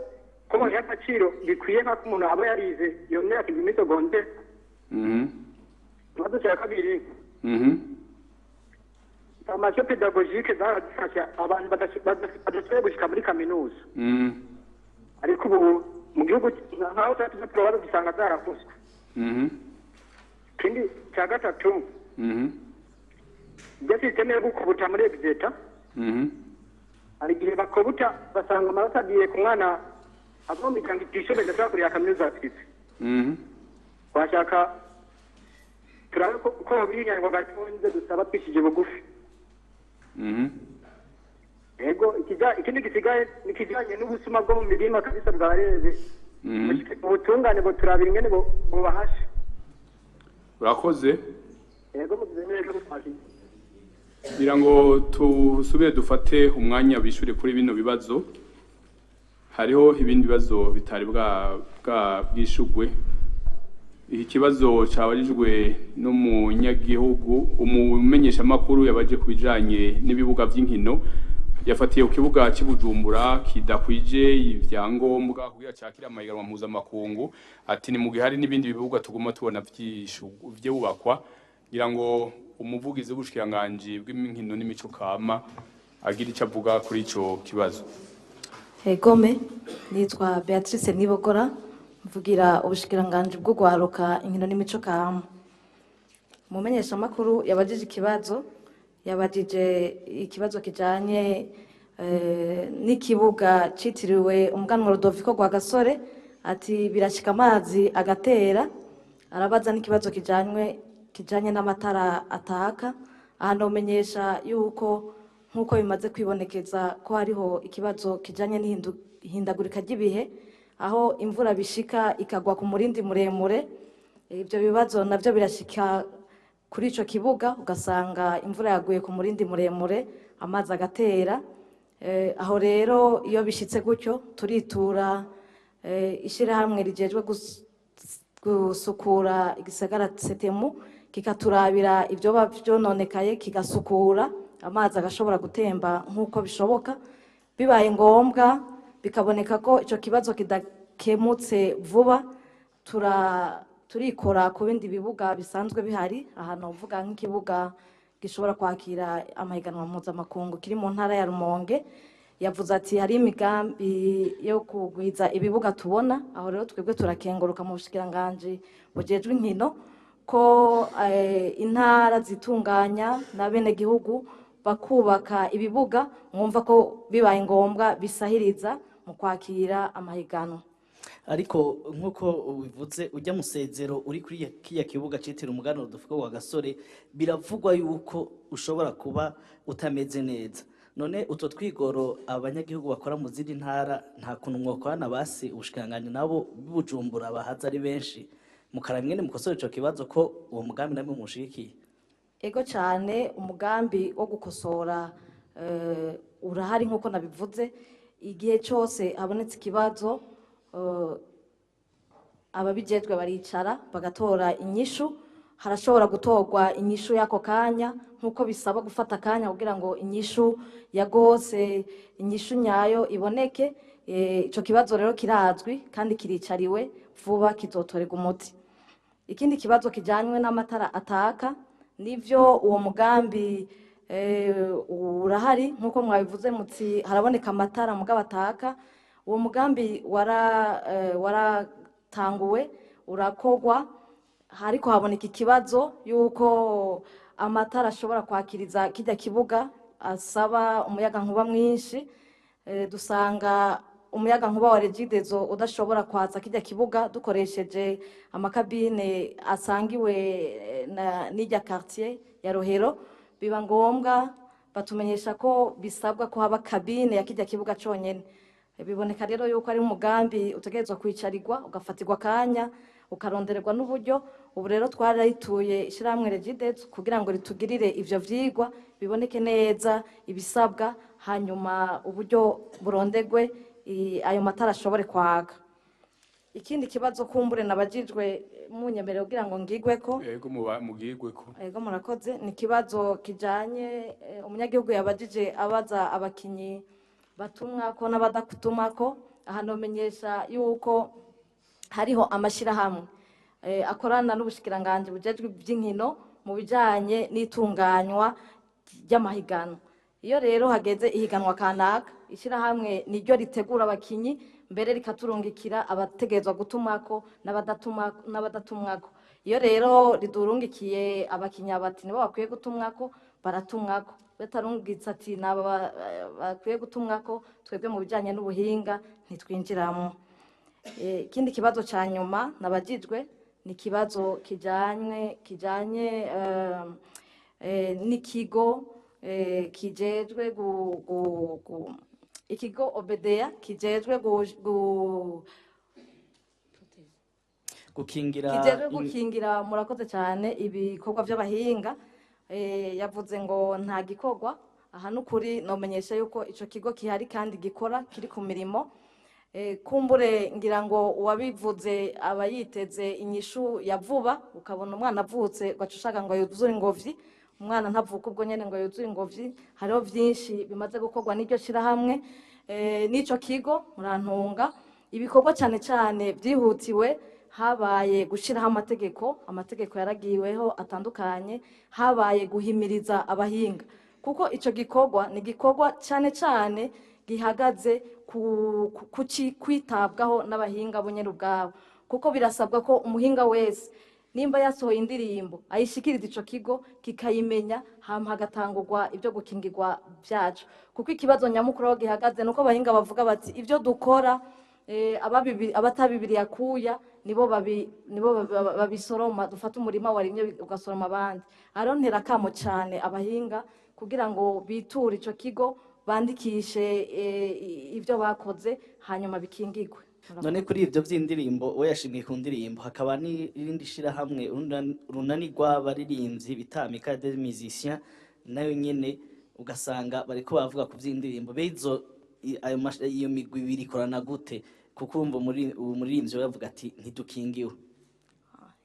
ko bayiha agaciro gikwiye nk'uko umuntu aba yarize iyo myaka 7 muri secondaire. Ikibazo cya kabiri, formation pédagogique zaradufasha abantu badashoboye gushika muri kaminuza, ariko ubu mu gihugu nkaho tuba tuba dusanga zarafuswe. Ikindi cya gatatu, ibyo système yo gukobuta muri exétat, hari igihe bakobuta basanga amanota agiye ku mwana ava mu miryango itishoboye idashobora kuriha kaminuza afite. Twashaka turabe ko binyarwa gatonze, dusaba twishije bugufi. Yego, ikindi gisigaye ni ikijyanye n'ubusuma bwo mu mirima kabisa bwareze. Ubutungane bwo turabira ingene bubahashe. Urakoze. Yego, mugize neza gutwakira. Kugira ngo tusubire dufate umwanya bishure kuri bino bibazo, hariho ibindi bibazo bitari bwa bwishugwe. Iki kibazo cabajijwe n'umunyagihugu, umumenyeshamakuru yabaje ku bijanye n'ibibuga vy'inkino, yafatiye ku kibuga cy'i Bujumbura kidakwije ivyangombwa kugira cakire amahiganwa mpuzamakungu, ati ni mu gihe hari n'ibindi bibuga tuguma tubona vyubakwa. Ngira ngo umuvugizi w'ubushikiranganji bw'inkino n'imico kama agira ico avuga kuri ico kibazo. Egome, nitwa Beatrice Nibogora, mvugira ubushikiranganji bwo gwaruka, inkino n'imico kama. Umumenyeshamakuru yabajije ikibazo, yabajije ikibazo kijanye n'ikibuga citiriwe umuganwa Rudoviko Rwagasore, ati birashika amazi agatera, arabaza n'ikibazo kijanye n'amatara ataka. Aha nomenyesha yuko nk'uko bimaze kwibonekeza ko hariho ikibazo kijanye n'ihindagurika ry'ibihe, aho imvura bishika ikagwa ku murindi muremure, ibyo bibazo navyo birashika kuri ico kibuga, ugasanga imvura yaguye ku murindi muremure, amazi agatera. Aho rero iyo bishitse gutyo turitura ishirahamwe rijejwe gusukura igisagara setemu, kikaturabira ibyo vyononekaye, kigasukura, amazi agashobora gutemba nk'uko bishoboka. Bibaye ngombwa bikaboneka ko ico kibazo kidakemutse vuba, turikora ku bindi bibuga bisanzwe bihari. Ahantu uvuga nk'ikibuga gishobora kwakira amahiganwa mpuzamakungu kiri mu ntara ya Rumonge. Yavuze ati hari imigambi yo kugwiza ibibuga tubona. Aho rero twebwe turakenguruka mu bushikiranganji bujejwe inkino ko intara zitunganya n'abenegihugu bakubaka ibibuga, mwumva ko bibaye ngombwa bisahiriza mu kwakira amahiganwa. Ariko nk'uko ubivuze, ujya musezero uri kuri kiya kibuga citiriwe umuganwa Rudoviko Rwagasore, biravugwa yuko ushobora kuba utameze neza. None utwo twigoro abanyagihugu bakora mu zindi ntara, nta kuntu mwokorana basi ubushikiranganji nabo Bujumbura bahaza ari benshi, mukaramwe mukosora ico kibazo, ko uwo mugambi namwe mushigikiye? Ego cyane, umugambi wo gukosora urahari. Nk'uko nabivuze, igihe cyose habonetse ikibazo, ababijejwe baricara bagatora inyishu. Harashobora gutorwa inyishu y'ako kanya, nk'uko bisaba gufata akanya kugira ngo inyishu ya gose, inyishu nyayo iboneke. Ico kibazo rero kirazwi kandi kiricariwe, vuba kizotorerwa umuti. Ikindi kibazo kijanywe n'amatara ataka, nivyo, uwo mugambi urahari. Nk'uko mwabivuze muti haraboneka amatara mugabo ataka, uwo mugambi waratanguwe, urakogwa, hariko haboneka ikibazo yuko amatara ashobora kwakiriza kijya kibuga asaba umuyaga nkuba mwinshi. Dusanga umuyaga nkuba wa Regideso udashobora kwatsa kijya kibuga dukoresheje amakabine asangiwe n'ijya quartier ya Rohero. Biba ngombwa batumenyesha ko bisabwa ko haba kabine ya kijya kibuga conyene. Biboneka rero yuko ari umugambi utegerezwa kwicarirwa, ugafatirwa akanya, ukarondererwa n'uburyo. Ubu rero twarayituye ishyirahamwe Regideso kugira ngo ritugirire ivyo vyigwa, biboneke neza ibisabwa, hanyuma uburyo burondegwe, ayo matara ashobore kwaka. Ikindi kibazo kumbure nabajijwe, munyemerere kugira ngo ngigweko. Yego, mugigweko. Ego, murakoze. Ni ikibazo kijanye umunyagihugu yabajije abaza abakinyi batumwako n'abadatumwako. Aha nomenyesha yuko hariho amashirahamwe akorana n'ubushikiranganji bujejwe iby'inkino mu bijanye n'itunganywa ry'amahiganwa. Iyo rero hageze ihiganwa kanaka, ishyirahamwe niryo ritegura abakinyi, mbere rikaturungikira abategerezwa gutumako n'abadatumwako. Iyo rero ridurungikiye abakinyi bati nibo bakwiye gutumwako, baratumwako. Batarungitse ati naba bakwiye gutumwako, twebwe mu bijanye n'ubuhinga ntitwinjiramo. Ikindi kibazo ca nyuma nabajijwe ni ikibazo kijanye n'ikigo kijejwe ikigo OBDA kijejwe gukingira kijejwe gukingira, murakoze cyane, ibikorwa by'abahinga. Yavuze ngo nta gikorwa. Aha n'ukuri nomenyesha yuko ico kigo gihari kandi gikora, kiri ku mirimo. Kumbure ngira ngo uwabivuze aba yiteze inyishu ya vuba. Ukabona umwana avutse ugaca ushaka ngo yuzure ingobyi. Umwana ntavuka ubwo nyene ngo yuzure ingobyi. Hariho vyinshi bimaze gukorwa n'iryo shirahamwe, n'ico kigo, murantunga. Ibikorwa cyane cyane byihutiwe, habaye gushiraho amategeko, amategeko yaragiweho atandukanye, habaye guhimiriza abahinga, kuko ico gikorwa ni gikorwa cyane cyane gihagaze ku kwitabwaho n'abahinga bo nyene ubwabo, kuko birasabwa ko umuhinga wese nimba yasohoye indirimbo ayishikiriza ico kigo kikayimenya, hama hagatangurwa ibyo gukingirwa byacu. Kuko ikibazo nyamukuru aho gihagaze nuko abahinga bavuga bati ibyo dukora, abatabibiriye akuya nibo babisoroma. Dufata umurima warimye ugasoroma abandi. Arontera kamo cyane abahinga kugira ngo biture ico kigo, bandikishe ibyo bakoze, hanyuma bikingirwe. None kuri ibyo by'indirimbo, we yashimye ku ndirimbo, hakaba n'irindi shirahamwe, urunani rw'abaririmbyi bita Amicale des Musiciens, nayo nyene ugasanga bariko bavuga ku by'indirimbo. Bezo iyo migwi ibiri ikorana gute? Kuko urumva uwo muririmbyi we yavuga ati ntidukingiwe.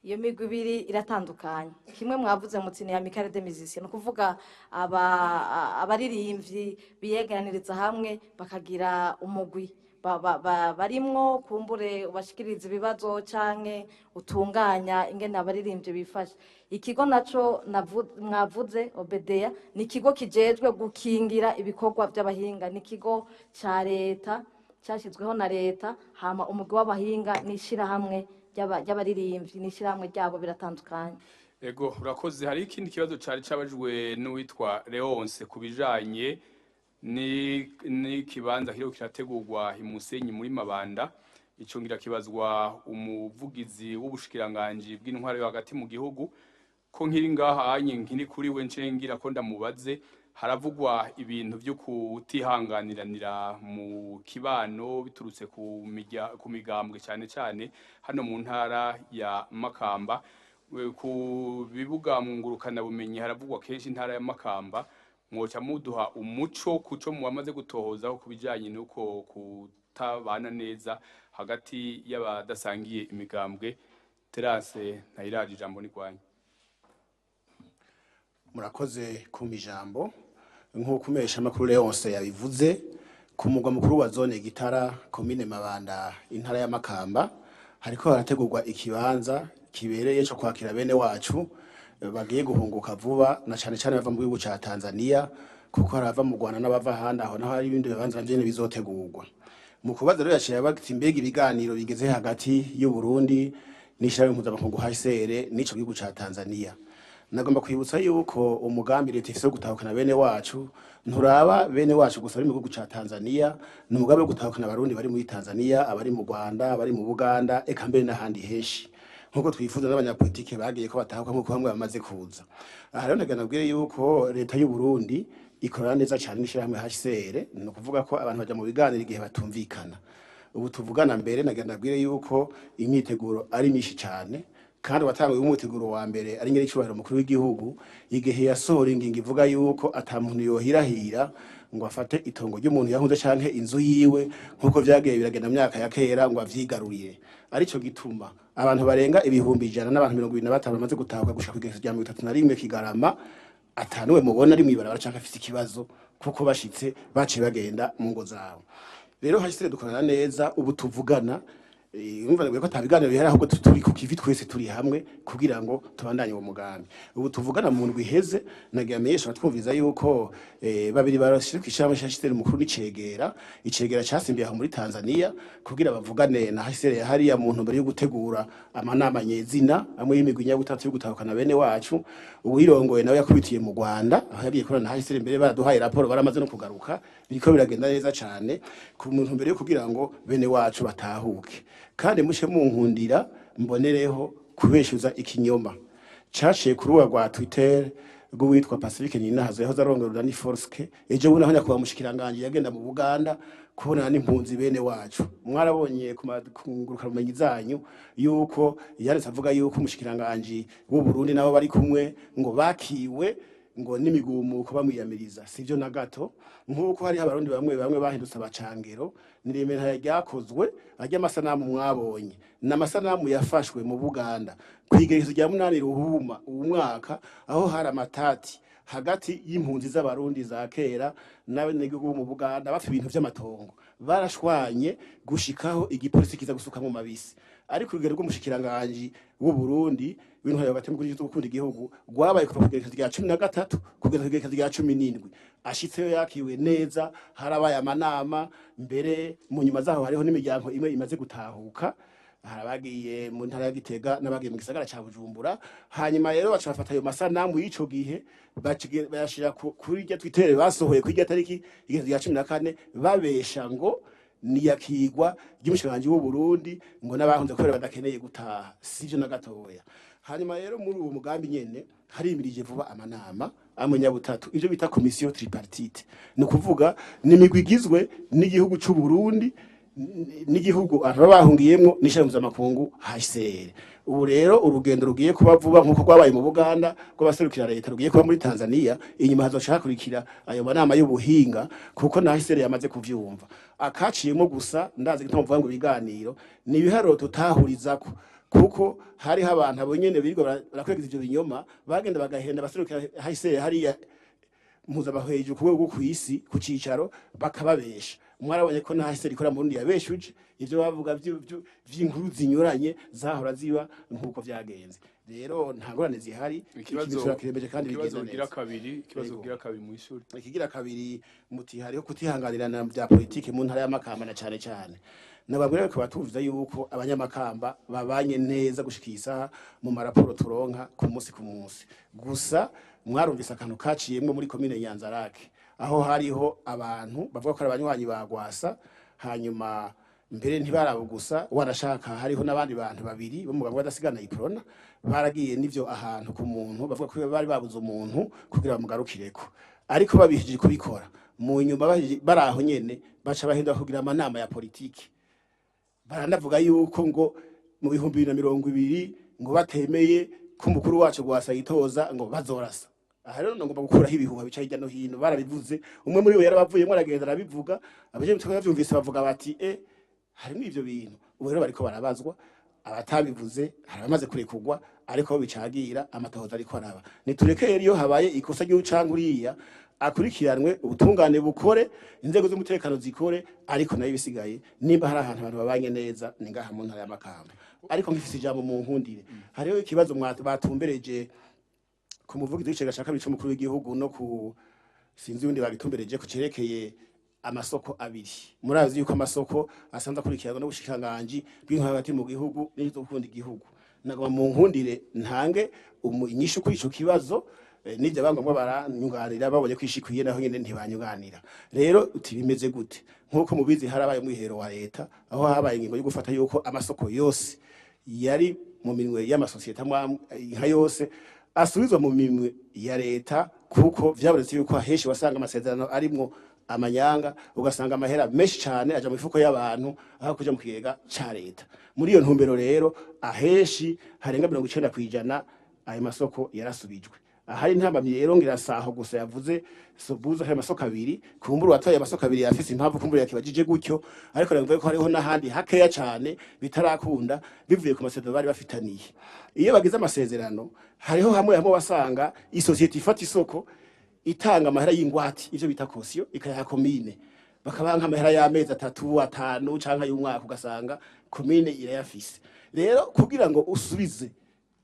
Iyo migwi ibiri iratandukanye. Kimwe mwavuze muti ni Amicale des Musiciens, ni ukuvuga abaririmbyi biyegeraniriza hamwe bakagira umugwi barimwo, kumbure ubashikiriza ibibazo canke utunganya ingene abaririmbyi bifashe. Ikigo naco mwavuze OBDA ni ikigo kijejwe gukingira ibikorwa by'abahinga, ni ikigo ca leta cyashyizweho na leta. Hama umugwi w'abahinga n'ishirahamwe ry'abaririmbyi n'ishirahamwe ryabo biratandukanye. Ego, urakoze. Hari ikindi kibazo cari cabajwe n'uwitwa Leonce ku bijanye n'ikibanza kiriko kirategurwa imusenyi muri Mabanda. Ico ngira kibazwa umuvugizi w'ubushikiranganji bw'intwaro yo hagati mu gihugu. Ko nkiri ngaha anye nkiri kuri we, ncengira ko ndamubaze: haravugwa ibintu vyo kutihanganiranira mu kibano biturutse ku migambwe, cyane cyane hano mu ntara ya Makamba. Ku bibuga ngurukana bumenyi haravugwa kenshi intara ya Makamba. Mwoca muduha umuco kuco muwamaze gutohozaho ku bijanye n'uko kutabana neza hagati y'abadasangiye imigambwe? Terase Ntayiraje, ijambo ni rwanyu. Murakoze kumpa ijambo. Nk'uko umesha amakuru Leonce yabivuze, ku mugwa mukuru wa zone Gitara, komine Mabanda, intara ya Makamba, hariko harategurwa ikibanza kibereye cyo kwakira bene wacu bagiye guhunguka vuba, na cane cane bava mu gihugu ca Tanzania, kuko harava mu Rwanda n'abava ahandi. Aho naho hari ibindi bibanza navyo nyene bizotegurwa. Mu kubaza rero yaciye bati: mbega ibiganiro bigeze hagati y'u Burundi n'ishirahamwe mpuzamakungu HCR n'ico gihugu ca Tanzania? Nagomba kwibutsa yuko umugambi leta ifise wo gutahukana bene wacu nturaba bene wacu gusa bari mu gihugu ca Tanzania. Ni umugambi wo gutahukana Abarundi bari muri Tanzania, abari mu Rwanda, abari mu Buganda, eka mbere n'ahandi henshi, nkuko twifuza n'abanyapolitike bagiye ko batahuka, nkuko bamwe bamaze kuza aha. Rero ndagira nabwire yuko leta y'u Burundi ikorana neza cyane n'ishirahamwe HCR. Ni ukuvuga ko abantu baja mu biganiro igihe batumvikana. Ubu tuvugana mbere nagira nabwire yuko imyiteguro ari myinshi cyane, kandi watanguye umwiteguro wa mbere ari nyiri cyubahiro mukuru w'igihugu, igihe yasohora ingingo ivuga yuko ata muntu yohirahira ngo afate itongo ry'umuntu yahunze canke inzu yiwe, nkuko vyagiye biragenda mu myaka ya kera, ngo avyigarurire. Arico gituma abantu barenga 125,000 bamaze gutahuka gushika kw'igerekezo rya 31 Kigarama, atanuwe mubona ari mw'ibarabara canke afise ikibazo, kuko bashitse baciye bagenda mu ngo zabo. Rero hashitse dukorana neza. Ubu tuvugana, urumva ko ata biganiro bihari, ahubwo turi ku kivi twese turi hamwe kugira ngo tubandanye uwo mugambi. Ubu tuvugana, mu ndwi iheze, nagira amenyesha batwumviza yuko babiri barashira kw'ishirahamwe HCR, mukuru n'icegera, icegera casimbiye aho muri Tanzania, kugira bavugane na HCR ya hariya mu ntumbero yo gutegura amanama nyezina amwe y'imigwi nyabutatu yo gutahukana bene wacu. Uwirongoye nawe yakubitiye mu Rwanda, aho yagiye korana na HCR. Mbere baraduhaye raporo, baramaze no kugaruka, biriko biragenda neza cane ku ntumbero yo kugira ngo bene wacu batahuke. Kandi mushe munkundira mbonereho kubeshuza ikinyoma caciye ku rubuga rwa Twitter rw'uwitwa Pacifique Ninahazo, yahoze arongora Urunani Forske, ejo bundi aho nyakubahwa mushikiranganji yagenda mu Buganda kubonana n'impunzi bene wacu. Mwarabonye ku ngurukanabumenyi zanyu yuko yanditse avuga yuko umushikiranganji w'u Burundi nabo bari kumwe ngo bakiwe ngo n'imigumuko bamwiyamiriza. Sivyo na gato, nk'uko hariho Abarundi bamwe bamwe bahindutse abacangero. Niremera ryakozwe arya amasanamu mwabonye n'amasanamu yafashwe mu Buganda kw'igerekezo rya 8 Ruhuma uwu mwaka, aho hari amatati hagati y'impunzi z'Abarundi za kera n'abenegihugu bo mu Buganda bafite ibintu vy'amatongo. Barashwanye gushikaho igipolisi kiza gusuka mu mabisi. Ariko urugero rw'umushikiranganji w'u Burundi w'intwaro hagati mu gihugu gukunda igihugu rwabaye kuva ku igerekezo rya 13 kugeza ku igerekezo rya 17. Ashitseyo yakiwe neza, harabaye amanama. Mbere mu nyuma zaho hariho n'imiryango imwe imaze gutahuka, hari abagiye mu ntara ya Gitega n'abagiye mu gisagara ca Bujumbura. Hanyuma rero baca bafata ayo masanamu y'ico gihe bayashira kuri irya Twitter basohoye kuri irya tariki igerekezo rya 14, babesha ngo niyakigwa ry'umushikiranganji w'u Burundi ngo n'abahunze kubera badakeneye gutaha. Sivyo na gatoya. Hanyuma rero muri uwo mugambi nyene harimirije vuba amanama amwe nyabutatu, ivyo bita commission tripartite. Ni ukuvuga ni imigwi igizwe n'igihugu c'u Burundi, n'igihugu abantu baba bahungiyemwo, n'ishirahamwe mpuzamakungu HCR. Ubu rero urugendo rugiye kuba vuba, nk'uko rwabaye mu Buganda rw'abaserukira leta, rugiye kuba muri Tanzania. Inyuma hazoca hakurikira ayo manama y'ubuhinga, kuko na HCR yamaze kuvyumva. Akaciyemo gusa, ndazi gituma mvuga ngo ibiganiro ni ibiharuro tutahurizako. Kuko hariho abantu abo nyene birirwa barakwegeza ivyo binyoma, bagenda bagahenda baserukira hahise hariya mpuzamahejuru ku rwego rwo kw'isi ku cicaro, bakababesha. Mwarabonye ko nahise rikora mu Burundi yabeshuje ivyo bavuga vy'inkuru zinyuranye zahora ziba nk'uko vyagenze. Rero nta ngorane zihari. Ikibazo turakiremeje kandi ikibazo bigenda gira neza. Kabiri, ikibazo Yego. gira kabiri mw'ishuri. Ikigira kabiri, muti hariho kutihanganirana bya politike mu ntara y'Amakamba, na cane cane nababwira ko batuvuze yuko Abanyamakamba babanye neza gushika iyi saha mu maraporo turonka ku munsi ku munsi. Gusa mwarumvise akantu kaciyemwo muri komine Nyanzarake, aho hariho abantu bavuga ko ari abanywanyi ba Gwasa. Hanyuma mbere ntibarabo gusa, wanashaka hariho n'abandi bantu babiri bo mu bamwe badasigana Iprona, baragiye n'ivyo ahantu ku muntu bavuga ko bari babuze umuntu kugira bamugarukireko. Ariko babihije kubikora, mu nyuma bari aho nyene baca bahindura kugira amanama ya politiki. Baranavuga yuko ngo mu 2020 ngo batemeye ko umukuru wacu Gwasa yitoza ngo bazorasa. Aha rero ngomba gukuraho ibihuha bica hirya no hino. Barabivuze, umwe muri bo yarabavuyemo aragenda arabivuga, abaje bavyumvise bavuga bati: "E, harimo ivyo bintu." Ubu rero bariko barabazwa abatabivuze, hari abamaze kurekurwa, ariko aho bicagira amatohoza ariko araba. Nitureke rero iyo habaye ikosa ry'ucanga uriya akurikiranwe, ubutungane bukore, inzego z'umutekano zikore, ariko nayo ibisigaye, nimba hari ahantu abantu babanye neza ni ngaha mu ntara y'Amakamba. Ariko nkifise ijambo, mu nkundire, hariho ikibazo batumbereje ku muvugizi w'icegera ca kabiri c'umukuru w'igihugu no ku sinzi ubundi bagitumbereje ku cerekeye amasoko abiri. Murazi yuko amasoko asanzwe akurikiranwa n'ubushikiranganji bw'intwaro hagati mu gihugu n'izo gukunda igihugu. Nagomba mu nkundire ntange inyishu kuri ico kibazo, n'ivyo bangombwa baranyunganira, babonye ko ishikwiye naho nyene ntibanyunganira. Rero uti bimeze gute? Nk'uko mubizi, harabaye umwihero wa leta aho habaye ingingo yo gufata yuko amasoko yose yari mu minwe y'amasosiyete amwe amwe, nka yose asubizwa mu minwe ya leta, kuko vyabonetse yuko ahenshi wasanga amasezerano arimwo amanyanga, ugasanga amahera menshi cane aja mu mifuko y'abantu aho kuja mu kigega ca leta. Muri iyo ntumbero rero, ahenshi harenga 90% ayo masoko yarasubijwe. Ahari intambamyi rero ngira saho gusa yavuze sobuza hari amasoko abiri. Kumbura uwatoye amasoko abiri yafise impamvu, kumbura yakibajije gutyo, ariko navuga ko hariho n'ahandi hakeya cane bitarakunda bivuye ku masezerano bari bafitaniye. Iyo bagize amasezerano, hariho hamwe hamwe wasanga isosiyete ifata isoko itanga amahera y'ingwate, ivyo bita caution, ikayaha komine, bakabanka amahera y'amezi 3, 5 canke y'umwaka, ugasanga komine irayafise. Rero kugira ngo usubize,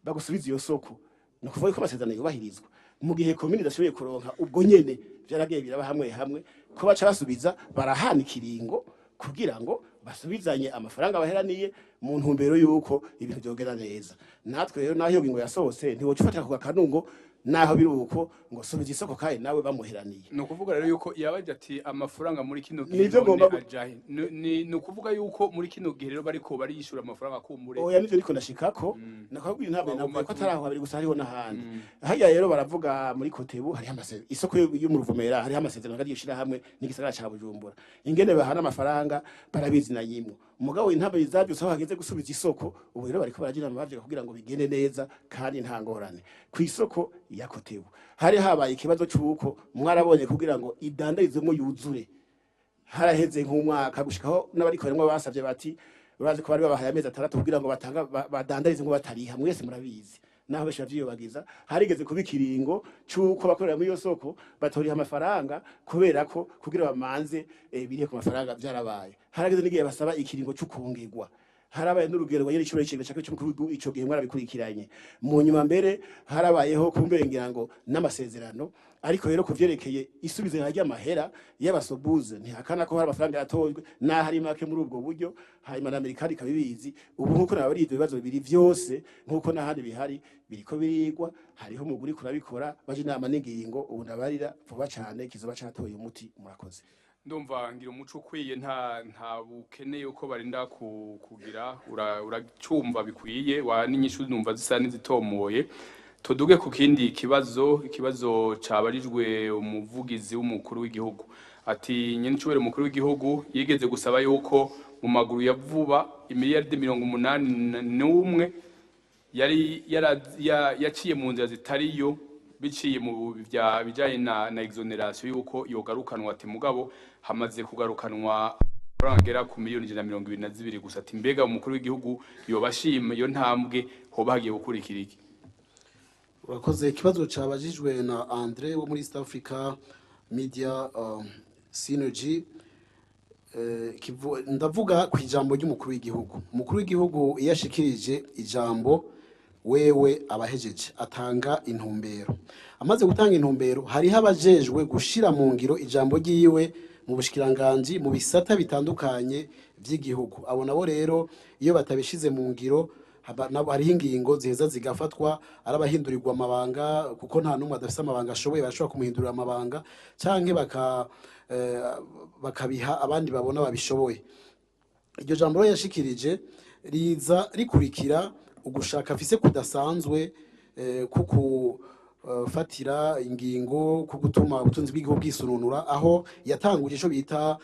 bagusubize iyo soko, ni ukuvuga ko amasezerano yubahirizwa. Mu gihe komine idashoboye kuronka ubwo nyene, vyaragiye biraba hamwe hamwe ko baca basubiza, barahana ikiringo kugira ngo basubizanye amafaranga baheraniye mu ntumbero y'uko ibintu vyogenda neza. Natwe rero naho iyo ngingo yasohotse, ntiwoca ufatira ku gakanungo naho biri uko ngo subiza isoko kandi nawe bamuheraniye. Ni ukuvuga rero yuko yabaje ati amafaranga muri kino gihe Nivyo none ngomba ajahe? Ni ukuvuga yuko muri kino gihe rero bariko bariyishura amafaranga kumbure? Oya, nivyo ariko ndashikako. Nakabwira ntabwo Wagomba navuye ko atari aho habiri gusa, hariho n'ahandi. Harya rero baravuga muri Kotebu hariho amasezerano, isoko yo mu Ruvumera hariho amasezerano hagati y'ishirahamwe n'igisagara ca Bujumbura. Ingene bahana amafaranga barabizi na yimwe. Umugabo intambwe zavyutse aho hageze gusubiza isoko, ubu rero bariko baragira amavyo kugira ngo bigende neza kandi nta ngorane. Ku isoko ya Kotebu hari habaye ikibazo c'uko mwarabonye kugira ngo idandarizwemwo yuzure haraheze nk'umwaka, gushikaho n'abarikoreramwo basavye bati urazi ko bari babahaye amezi 6 kugira ngo batanga badandarize ngo batariha. Mwese murabizi, naho benshi bavyiyobagiza, harigeze kuba ikiringo c'uko bakorera muri iyo soko batoriha amafaranga kubera ko kugira bamanze birihe ku mafaranga. Vyarabaye, harageze n'igihe basaba ikiringo c'ukongerwa. Harabaye n'urugero rwa nyir'icubahiro icegera ca kabiri c'umukuru w'igihugu, ico gihe mwarabikurikiranye. Mu nyuma mbere harabayeho kumbere ngira ngo n'amasezerano. Ariko rero ku vyerekeye isubizanya ry'amahera y'abasobuze, ntihakana ko hari amafaranga yatojwe n'aho ari make muri ubwo buryo. Hanyuma na Amerika ikaba ibizi. Ubu nk'uko nababariye, ivyo bibazo bibiri vyose nk'uko n'ahandi bihari biriko birigwa, hariho umugwi uriko urabikora, baje inama n'ingingo. Ubu ndabarira vuba cane kizoba catoye umuti. Murakoze. Ndumva ngira umuco ukwiye, nta bukeneye uko barinda kugira uracumva bikwiye wa n'inyishu numva zisa n'izitomoye. Tuduge ku kindi kibazo, ikibazo cabarijwe umuvugizi w'umukuru w'igihugu. Ati nyenicubahiro umukuru w'igihugu yigeze gusaba yuko mu maguru ya vuba imiliyaridi 81 yari yaciye mu nzira zitariyo, biciye mu bya bijanye na exonération, yuko yogarukanwa. Ati mugabo hamaze kugarukanwa Amafaranga agera ku miliyoni 122 gusa. Ati mbega umukuru w'igihugu yoba ashima iyo ntambwe? Hoba hagiye gukurikira iki? Urakoze. Ikibazo cabajijwe na Andre wo muri East Africa Media Synergy. Ndavuga ku ijambo ry'umukuru w'igihugu. Umukuru w'igihugu iyo ashikirije ijambo, wewe abahejeje atanga intumbero. Amaze gutanga intumbero, hariho abajejwe gushira mu ngiro ijambo ryiwe mu bushikiranganji, mu bisata bitandukanye vy'igihugu. Abo nabo rero iyo batabishize mu ngiro, nabo hariho ingingo ziheza zigafatwa, ari abahindurirwa amabanga, kuko nta n'umwe adafise amabanga ashoboye, bashobora kumuhindurira amabanga canke bakabiha abandi babona babishoboye. Iryo jambo rero yashikirije riza rikurikira ugushaka afise kudasanzwe kuku fatira ingingo ku gutuma ubutunzi bw'igihugu bwisununura, aho yatanguje ico bita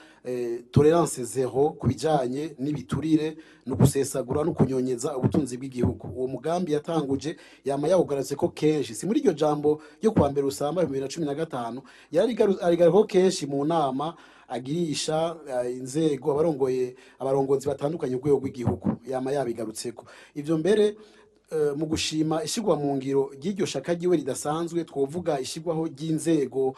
tolérance zéro ku bijanye n'ibiturire no gusesagura no kunyonyeza ubutunzi bw'igihugu. Uwo mugambi yatanguje yama yawugarutse ko kenshi, si muri iryo jambo ryo kuwa mbere usamba 2015, yarigaruka kenshi mu nama agirisha inzego, abarongoye, abarongozi batandukanye urwego rw'igihugu, yama yabigarutseko. Ivyo mbere mu gushima ishigwa mu ngiro ry'iryo shaka ryiwe ridasanzwe, twovuga ishigwaho ry'inzego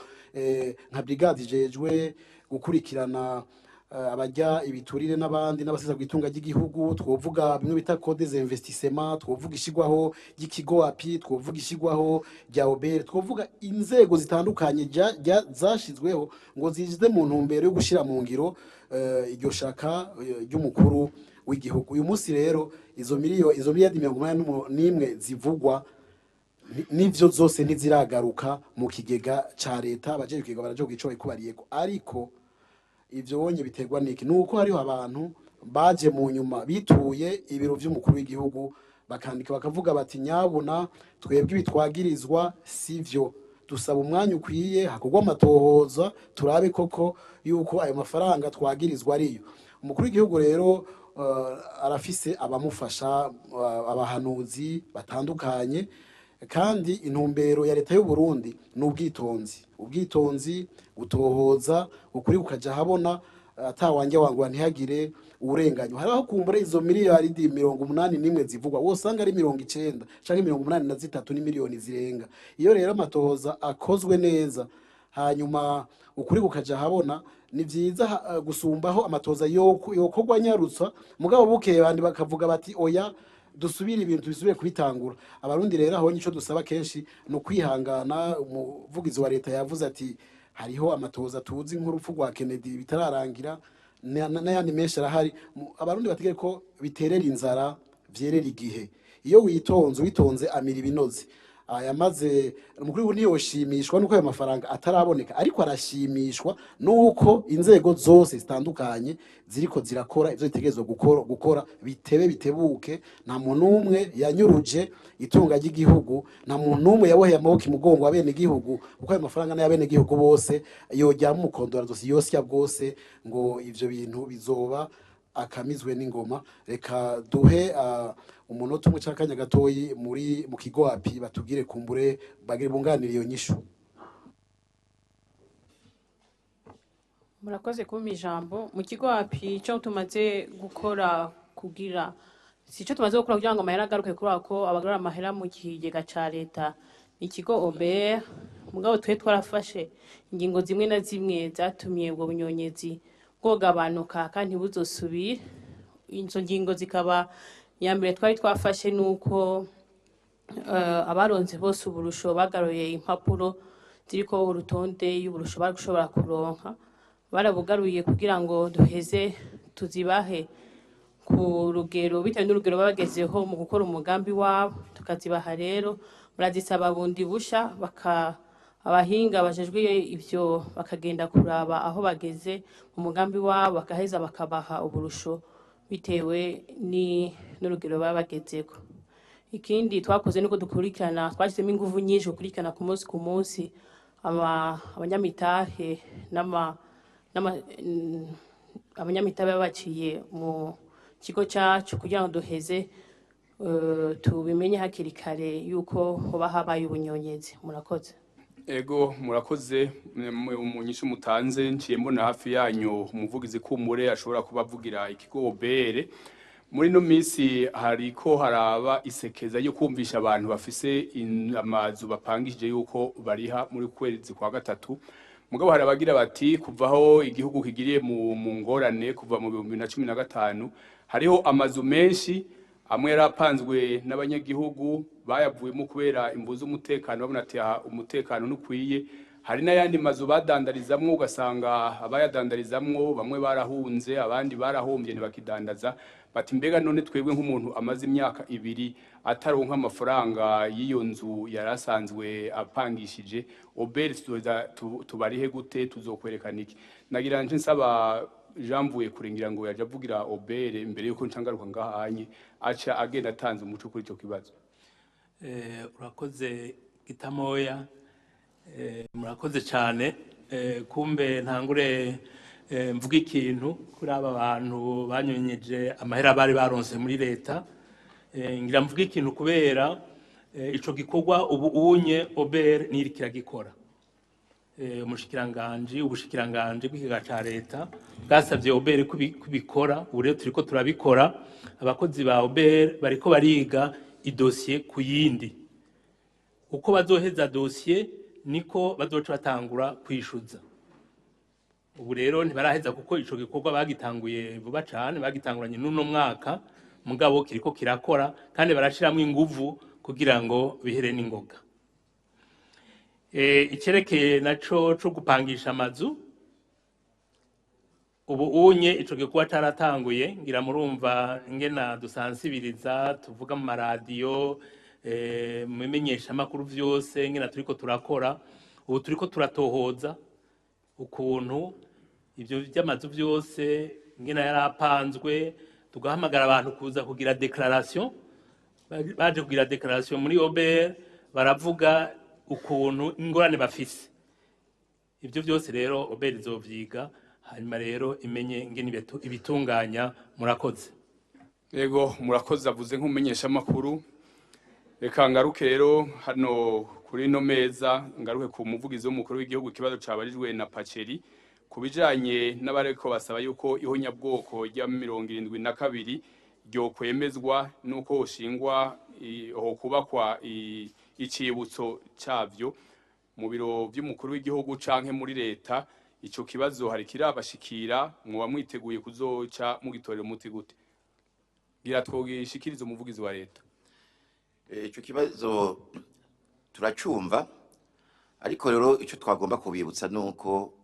nka brigade ijejwe gukurikirana abajya ibiturire n'abandi n'abasesagura itunga ry'igihugu, twovuga bimwe bita code des investissements, twovuga ishigwaho ry'ikigo API, twovuga ishigwaho rya OBR, twovuga inzego zitandukanye zashizweho ngo zize mu ntumbero yo gushira mu ngiro iryo shaka ry'umukuru w'igihugu. Uyu munsi rero izo miliyari 81 zivugwa nivyo, zose ntiziragaruka mu kigega ca leta. Abajejwe ikigega baraje kugico barikubariyeko, ariko ivyo wonye biterwa niki? Nuko hariho abantu baje mu nyuma bituye ibiro vy'umukuru w'igihugu, bakandika bakavuga bati: "Nyabuna, twebwe ibitwagirizwa sivyo, dusaba umwanya ukwiye hakorwa amatohoza, turabe koko yuko ayo mafaranga twagirizwa ariyo." Umukuru w'igihugu rero arafise abamufasha, abahanuzi batandukanye, kandi intumbero ya leta y'u Burundi ni ubwitonzi, ubwitonzi, gutohoza, ukuri kukaja habona, atawanjye wangura, ntihagire uburenganywa. Hariho kumbure izo miliyaridi 81 zivugwa, wosanga ari 90 canke 83 n'imiliyoni zirenga. Iyo rero amatohoza akozwe neza, hanyuma ukuri kukaja habona, ni vyiza gusumbaho amatoza yokorwa nyarutsa, mugabo bukeye bandi bakavuga bati: "Oya, dusubire ibintu bisubire kubitangura." Abarundi rero aho nico dusaba kenshi ni ukwihangana. Umuvugizi wa leta yavuze ati hariho amatoza tuzi nk'urupfu rwa Kennedy bitararangira, n'ayandi menshi arahari. Abarundi bategere ko biterera inzara vyerera igihe. Iyo witonze, witonze amira ibinoze. Ayamaze umukuru w'igihugu ntiyoshimishwa nuko ayo mafaranga ataraboneka, ariko arashimishwa nuko inzego zose zitandukanye ziriko zirakora ivyo zitegerezwa gukora, bitebe bitebuke. Nta muntu n'umwe yanyuruje itunga ry'igihugu, nta muntu n'umwe yaboheye amaboko imugongo wa bene gihugu, kuko ayo mafaranga n'aya gihugu bose. Yojyamo umukondora yosya bwose ngo ivyo bintu bizoba akamizwe n'ingoma. Reka duhe umunota umwe cyangwa akanya gatoyi muri mu kigo API batubwire, kumbure bagire bunganire iyo nyishu. Murakoze kumpa ijambo. Mu kigo API, icyo tumaze gukora kugira, si icyo tumaze gukora kugira ngo amahera agaruke, kubera ko abagarura amahera mu kigega ca leta ni ikigo OBR. Mugabo twe twarafashe ingingo zimwe na zimwe zatumye ubwo bunyonyezi bwogabanuka kandi ntibuzosubire. Izo ngingo zikaba: iya mbere twari twafashe nuko abaronse bose uburusho bagaruye impapuro ziriko urutonde y'uburusho bari gushobora kuronka. Barabugaruye kugira ngo duheze tuzibahe ku rugero bitewe n'urugero babagezeho mu gukora umugambi wabo. Tukazibaha rero, murazisaba bundi busha, baka abahinga bajejwe ivyo bakagenda kuraba aho bageze mu mugambi wabo, bakaheza bakabaha uburusho bitewe ni n'urugero baba bagezeko. Ikindi twakoze nuko dukurikirana, twashyizemo ingufu nyinshi gukurikirana ku munsi ku munsi abanyamitahe abanyamitahe baba baciye mu kigo cyacu, kugira ngo duheze tubimenye hakiri kare yuko hoba habaye ubunyonyezi. Murakoze. Ego, murakoze mu nyishu mutanze. Nciye mbona hafi yanyu umuvugizi kumure ashobora kuba avugira ikigo OBR. Muri no minsi hariko haraba isekeza yo kumvisha abantu bafise amazu bapangishije yuko bariha muri kwezi kwa gatatu. Mugabo hari abagira bati kuvaho igihugu kigiriye mu ngorane kuva mu 2015, hariho amazu menshi amwe yarapanzwe n'abanyagihugu bayavuyemo kubera imvu z'umutekano, babona ati aha umutekano ntukwiye. Hari n'ayandi mazu badandarizamwo, ugasanga abayadandarizamwo bamwe barahunze, abandi barahombye ntibakidandaza. Bati mbega none twebwe nk'umuntu amaze imyaka 2 ataronka amafaranga y'iyo nzu yarasanzwe apangishije, OBR tubarihe gute, tuzokwerekana iki? Nagira nje nsaba Jean Mvuye kurengira ngo yaje avugira OBR imbere yuko ncangaruka ngahanye, aca agenda atanze umuco kuri ico kibazo. Urakoze Gitamoya, murakoze cyane. Kumbe ntangure mvuga ikintu kuri aba bantu banyonyeje amahera bari baronse muri leta. Ngira mvuga ikintu kubera ico gikorwa ubu unye OBR niri kiragikora. Umushikiranganje ubushikiranganje bw'ikiga ca leta bwasavye OBR kubikora, ubu rero turiko turabikora. Abakozi ba OBR bariko bariga idosiye ku yindi, uko bazoheza dosiye niko bazoca batangura kwishuza. Ubu rero ntibaraheza kuko ico gikorwa bagitanguye vuba cane, bagitanguranye n'uno mwaka, mugabo kiriko kirakora kandi barashiramwo inguvu kugira ngo bihere n'ingoga. Icerekeye naco co gupangisha amazu, ubu unye ico gikorwa caratanguye. Ngira murumva ingena dusansibiriza, tuvuga mu maradiyo, mu bimenyeshamakuru vyose ingena turiko turakora. Ubu turiko turatohoza ukuntu ivyo vy'amazu vyose ingena yarapanzwe, tugahamagara abantu kuza kugira declaration. Baje kugira declaration muri OBR, baravuga ukuntu ingorane bafise. Ivyo vyose rero OBR izovyiga, hanyuma rero imenye ingene ibitunganya. Murakoze. Ego, murakoze, avuze nk'umumenyeshamakuru. Reka ngaruke rero hano kuri no meza, ngaruke ku muvugizi w'umukuru w'igihugu. Ikibazo cabarijwe na Paceri ku bijanye n'abareko basaba yuko ihonyabwoko rya 72 ryo kwemezwa nuko hoshingwa ho kubakwa icibutso cavyo mu biro vy'umukuru w'igihugu canke muri leta. Ico kibazo hari kirabashikira, mwoba mwiteguye kuzoca mugitorera umuti gute? Gira twogishikiriza umuvugizi wa leta. Ico kibazo turacumva, ariko rero ico twagomba kubibutsa nuko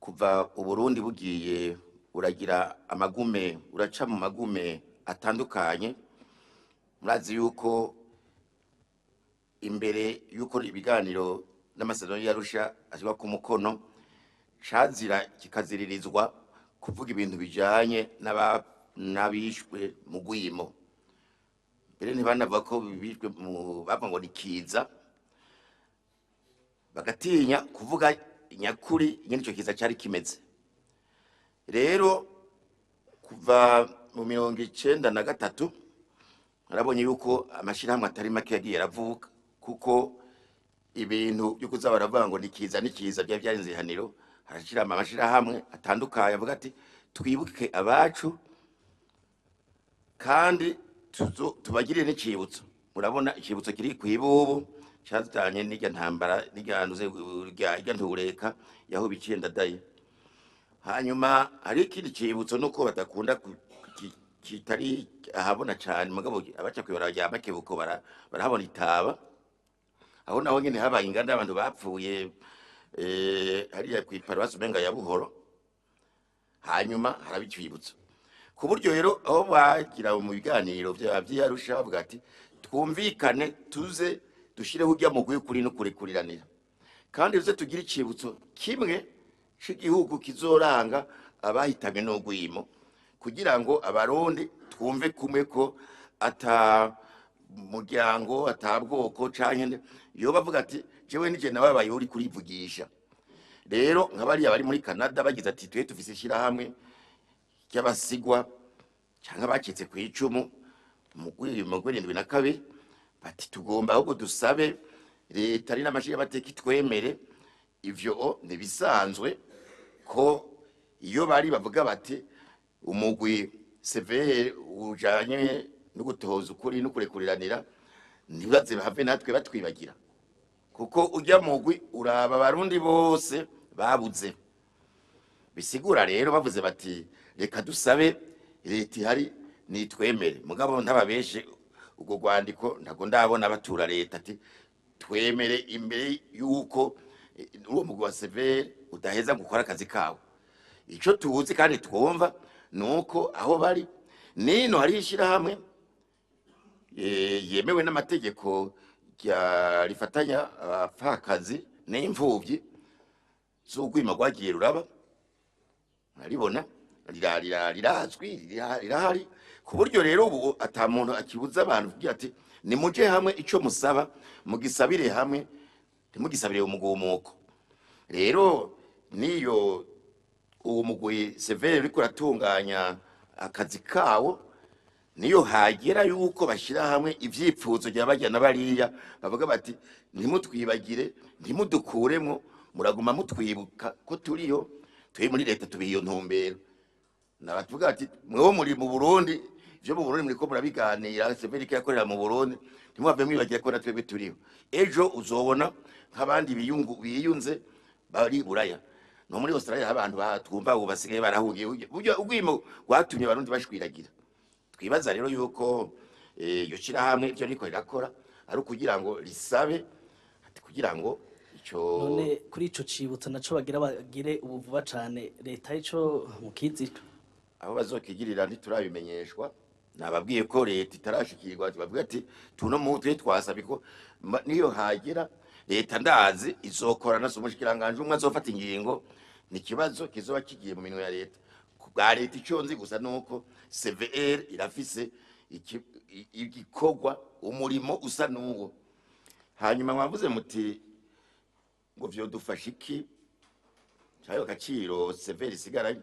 kuva Uburundi bugiye uragira amagume, uraca mu magume atandukanye. Murazi yuko imbere yuko ibiganiro n'amasezerano y'Arusha ashyirwa ku mukono, cazira kikaziririzwa kuvuga ibintu bijanye n'abishwe mu gwimo. Mbere ntibanavuga ko bishwe bavuga ngo ni kiza, bagatinya kuvuga nyakuri ingene ico kiza cari kimeze. Rero kuva mu 93 narabonye yuko amashirahamwe atari make yagiye aravuka, kuko ibintu byo kuza baravuga ngo ni kiza ni kiza bya byarenze ihaniro. Harashira amashirahamwe atandukanye avuga ati twibuke abacu kandi tubagirire n'icibutso. Murabona icibutso kiri kwibubu cyazanye n'irya ntambara n'irya ntureka yaho biciye ndadaye. Hanyuma hari ikindi cibutso nuko badakunda kitari ahabona cyane, mugabo abaca kwibara rya makebuko barahabona itaba. Aho naho nyene habaye inganda abantu bapfuye hariya kw'iparuwasi umenga ya Buhoro. Hanyuma haraba icibutso ku buryo rero aho bagira mu biganiro vy'Arusha bavuga ati twumvikane tuze dushireho urya mugwi kuri no kurekuriranira, kandi tuze tugire icibutso kimwe c'igihugu kizoranga abahitanywe n'urwimo, kugira ngo abarundi twumve kumwe ko ata muryango atabwoko canke yo bavuga ati jewe nije nababaye uri kurivugisha. Rero nk'abariya bari muri Canada bagize ati twe tufise ishirahamwe ry'abasigwa canke abacitse ku icumu mu 72, bati tugomba ahubwo dusabe leta ari n'amashingamateka itwemere. Ivyo ntibisanzwe ko iyo bari bavuga bati umugwi CVR ujanye no gutoza ukuri no kurekuriranira, ntibaze bahave natwe batwibagira, kuko ujya mugwi uraba abarundi bose babuze. Bisigura rero bavuze bati reka dusabe leta ihari nitwemere, mugabo ntababeshe ubwo rwandiko ntabwo ndabona batura leta ati twemere imbere yuko uwo mugwi wa CVR udaheza gukora akazi kawo. Ico tuzi kandi twumva nuko aho bari nino hari ishirahamwe yemewe n'amategeko rifatanya abapfakazi n'imfuvyi z'ugwima rwagiye ruraba, muraribona rirazwi, rirahari, ku buryo rero ubu ata muntu akibuza abantu kugira ati nimuje hamwe ico musaba mugisabire hamwe, ntimugisabire umugumuko. Rero niyo uwo mugwi CVR uriko uratunganya akazi kawo, niyo hagera yuko bashira hamwe ivyipfuzo bya bajya na bariya bavuga bati ntimutwibagire, ntimudukuremwo, muraguma mutwibuka ko turiyo, turi muri leta tubiha iyo ntumbero. Nabatuvuga ati mwewe muri mu Burundi, ivyo mu Burundi muriko murabiganira, CVR yakorera mu Burundi, ntimwave mwibagira ko natwebwe turiho. Ejo uzobona nk'abandi biyunze bari Buraya no muri Australia, abantu batwumva ubu basigaye barahungiye. Burya ugwimo rwatumye abarundi bashwiragira. Twibaza rero yuko iyo shirahamwe ivyo riko rirakora ari ukugira ngo risabe ati kugira ngo ico none kuri ico cibutso naco bagira bagire ubu vuba cane leta ico mukizi aho bazokigirira ntiturabimenyeshwa. Nababwiye ko leta itarashikirwa, bavuga ati tuno mutwe twasabye ko niyo hagera leta ndazi izokorana n'umushikiranganje umwe azofata ingingo, ni kibazo kizoba kigiye mu minwe ya leta. Bwa leta ico nzi gusa nuko CVR irafise igikorwa, umurimo usa n'uwo. Hanyuma mwavuze muti ngo vyodufasha iki cyayo agaciro CVR isigara,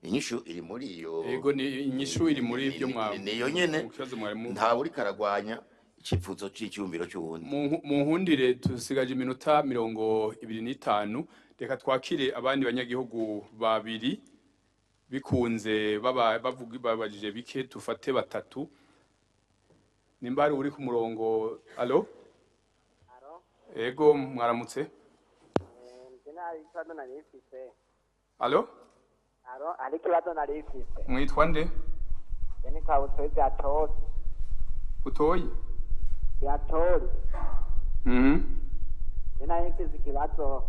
inyishu iri muri iyo. Yego, ni inyishu iri muri ibyo mwa niyo nyene, nta uri karagwanya icipfuzo c'icyumviro cy'uwundi. Mu nkundire tusigaje iminota 25, reka twakire abandi banyagihugu babiri bikunze bavuga babajije bike, tufate batatu. Nimba ari uri ku murongo. Allo? Ego, mwaramutse. Allo? Alo, ikibazo nari mfise. Mwitwa nde? Nitwa Butoyi Byatori. Butoyi? Byatori. Nari mfise ikibazo.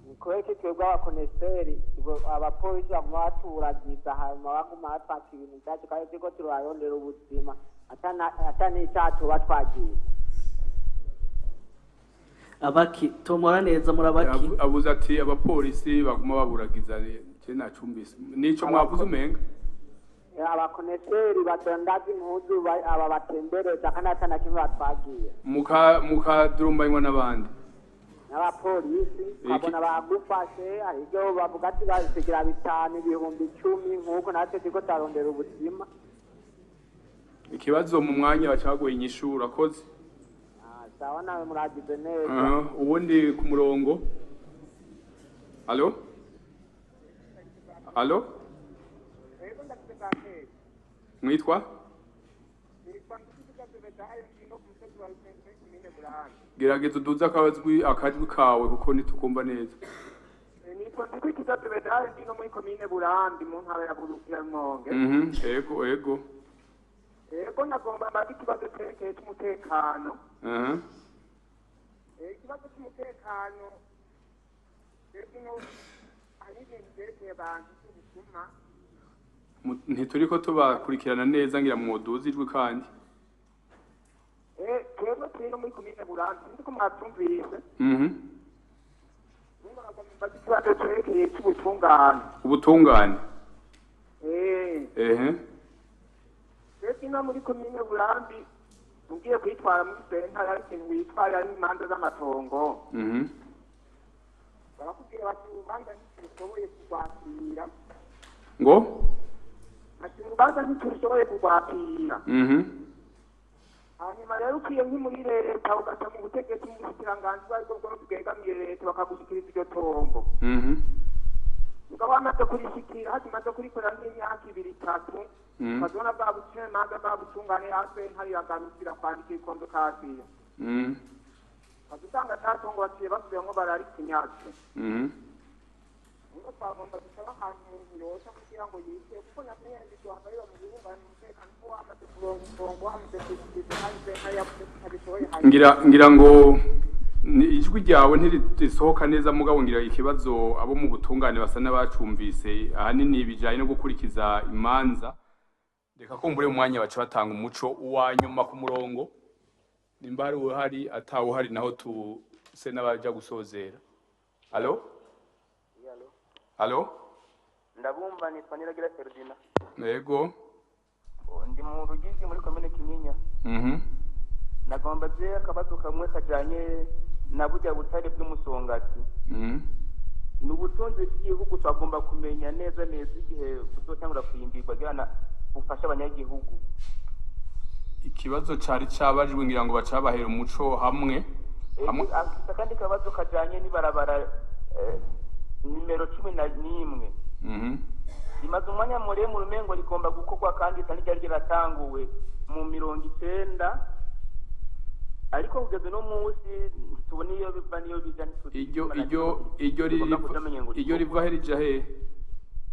Ni kubera iki twebwe abakoneseri, abapolisi baguma baturagiza, hanyuma baguma batwaka ibintu vyacu kandi turiko turarondera ubuzima, ata n'icaha tuba twagiye. Abaki tomora neza murabaki. Abuze ati abapolisi baguma baburagiza, je nacumbise nico mwavuze umenga abakoneseri badandaza impuzu aba batembereza kandi ata na kimwe batwagiye, mukadurumbanywa n'abandi n'abapolisi ukabona bagufashe, hari ibyo bavuga ati basigira 5 10,000 nk'uko natwe turiko turarondera ubuzima. Ikibazo mu mwanya bacaguye inyishu, urakoze. Sawa, nawe muragize neza. Ubundi ku murongo. Allo? Allo? Mwitwa? Gerageza uduze akajwi kawe kuko ntitukumva neza. Nitwa Ndikwikiza Zebedari, ndi no muri komine Burambi mu ntara ya Rumonge. Ego, ego. Ego, nagomba mbaze ikibazo cerekeye c'umutekano. Ikibazo c'umutekano rero hari ibintu vyerekeye abantu vy'ubusuma. Ntituriko tubakurikirana neza, ngira mwoduze ijwi kandi. Twebwe turi no muri komine Burambi, sinzi ko mwavyumvise. Mbaze ikibazo cerekeye c'ubutungane. Ubutungane? Ehe. Twebwe ino muri komine Burambi ugiye kwitwara muri sentare hari ikintu witwarira n'imanza z'amatongo. Barakubwira bati urubanza ntirushoboye kurwakira. Ngo? Ati urubanza ntirushoboye kurwakira. Hanyuma rero uciye nk'imuri leta ugaca mu butegetsi mu bushikiranganji ubwo aribwo bwose bwegamiye leta bakagushikiriza iryo tombo. Mugabo wamaze kurishikira hatimaze kurikora nk'imyaka 2 3 ukazibona bwa bucamanza bwa butungane hasi ntariyagarukira kwandika ikondo kaziya. Ukazusanga ata tongo baciye basubiyamwo bararikinyatse. Ngo twagomba gusaba ahantu yoca kugira ngo yishe kuko namenye bizohava biba mu bihungabanya umutekano kuko wamaze kuronka itongo wamaze kurishikiriza hasi ntariyabishoboye. Ngira ngo ijwi ryawe ntirisohoka neza mugabo ngira ikibazo abo mu butungane basa n'abacumvise ahanini bijanye no gukurikiza imanza. Reka kumbure umwanya baca batanga umuco uwa nyuma ku murongo nimba hari uhari atawuhari naho tuse n'abaja gusozera. Allo? Allo? Ndabumva nitwa Niragira Ferdinand. Yego. Ndi mu Rugizi muri commune Kinyinya. Nagomba je akabazo kamwe kajanye na burya butare bw'umusongati. N'ubutunzi bw'igihugu twagomba kumenya neza neza igihe buzotangura kuyimbirwa kugira bufashe abanyagihugu. Ikibazo cari cabajwe ngira ngo bacabahera umuco hamwe. Akandi kabazo kajanye n'ibarabara nimero 11. Rimaze umwanya muremure umengo rigomba gukorwa kandi itari ryari ryaratanguwe mu 90 ariko kugeza no munsi tubona iyo biva niyo bija. Iryo riva he rija he?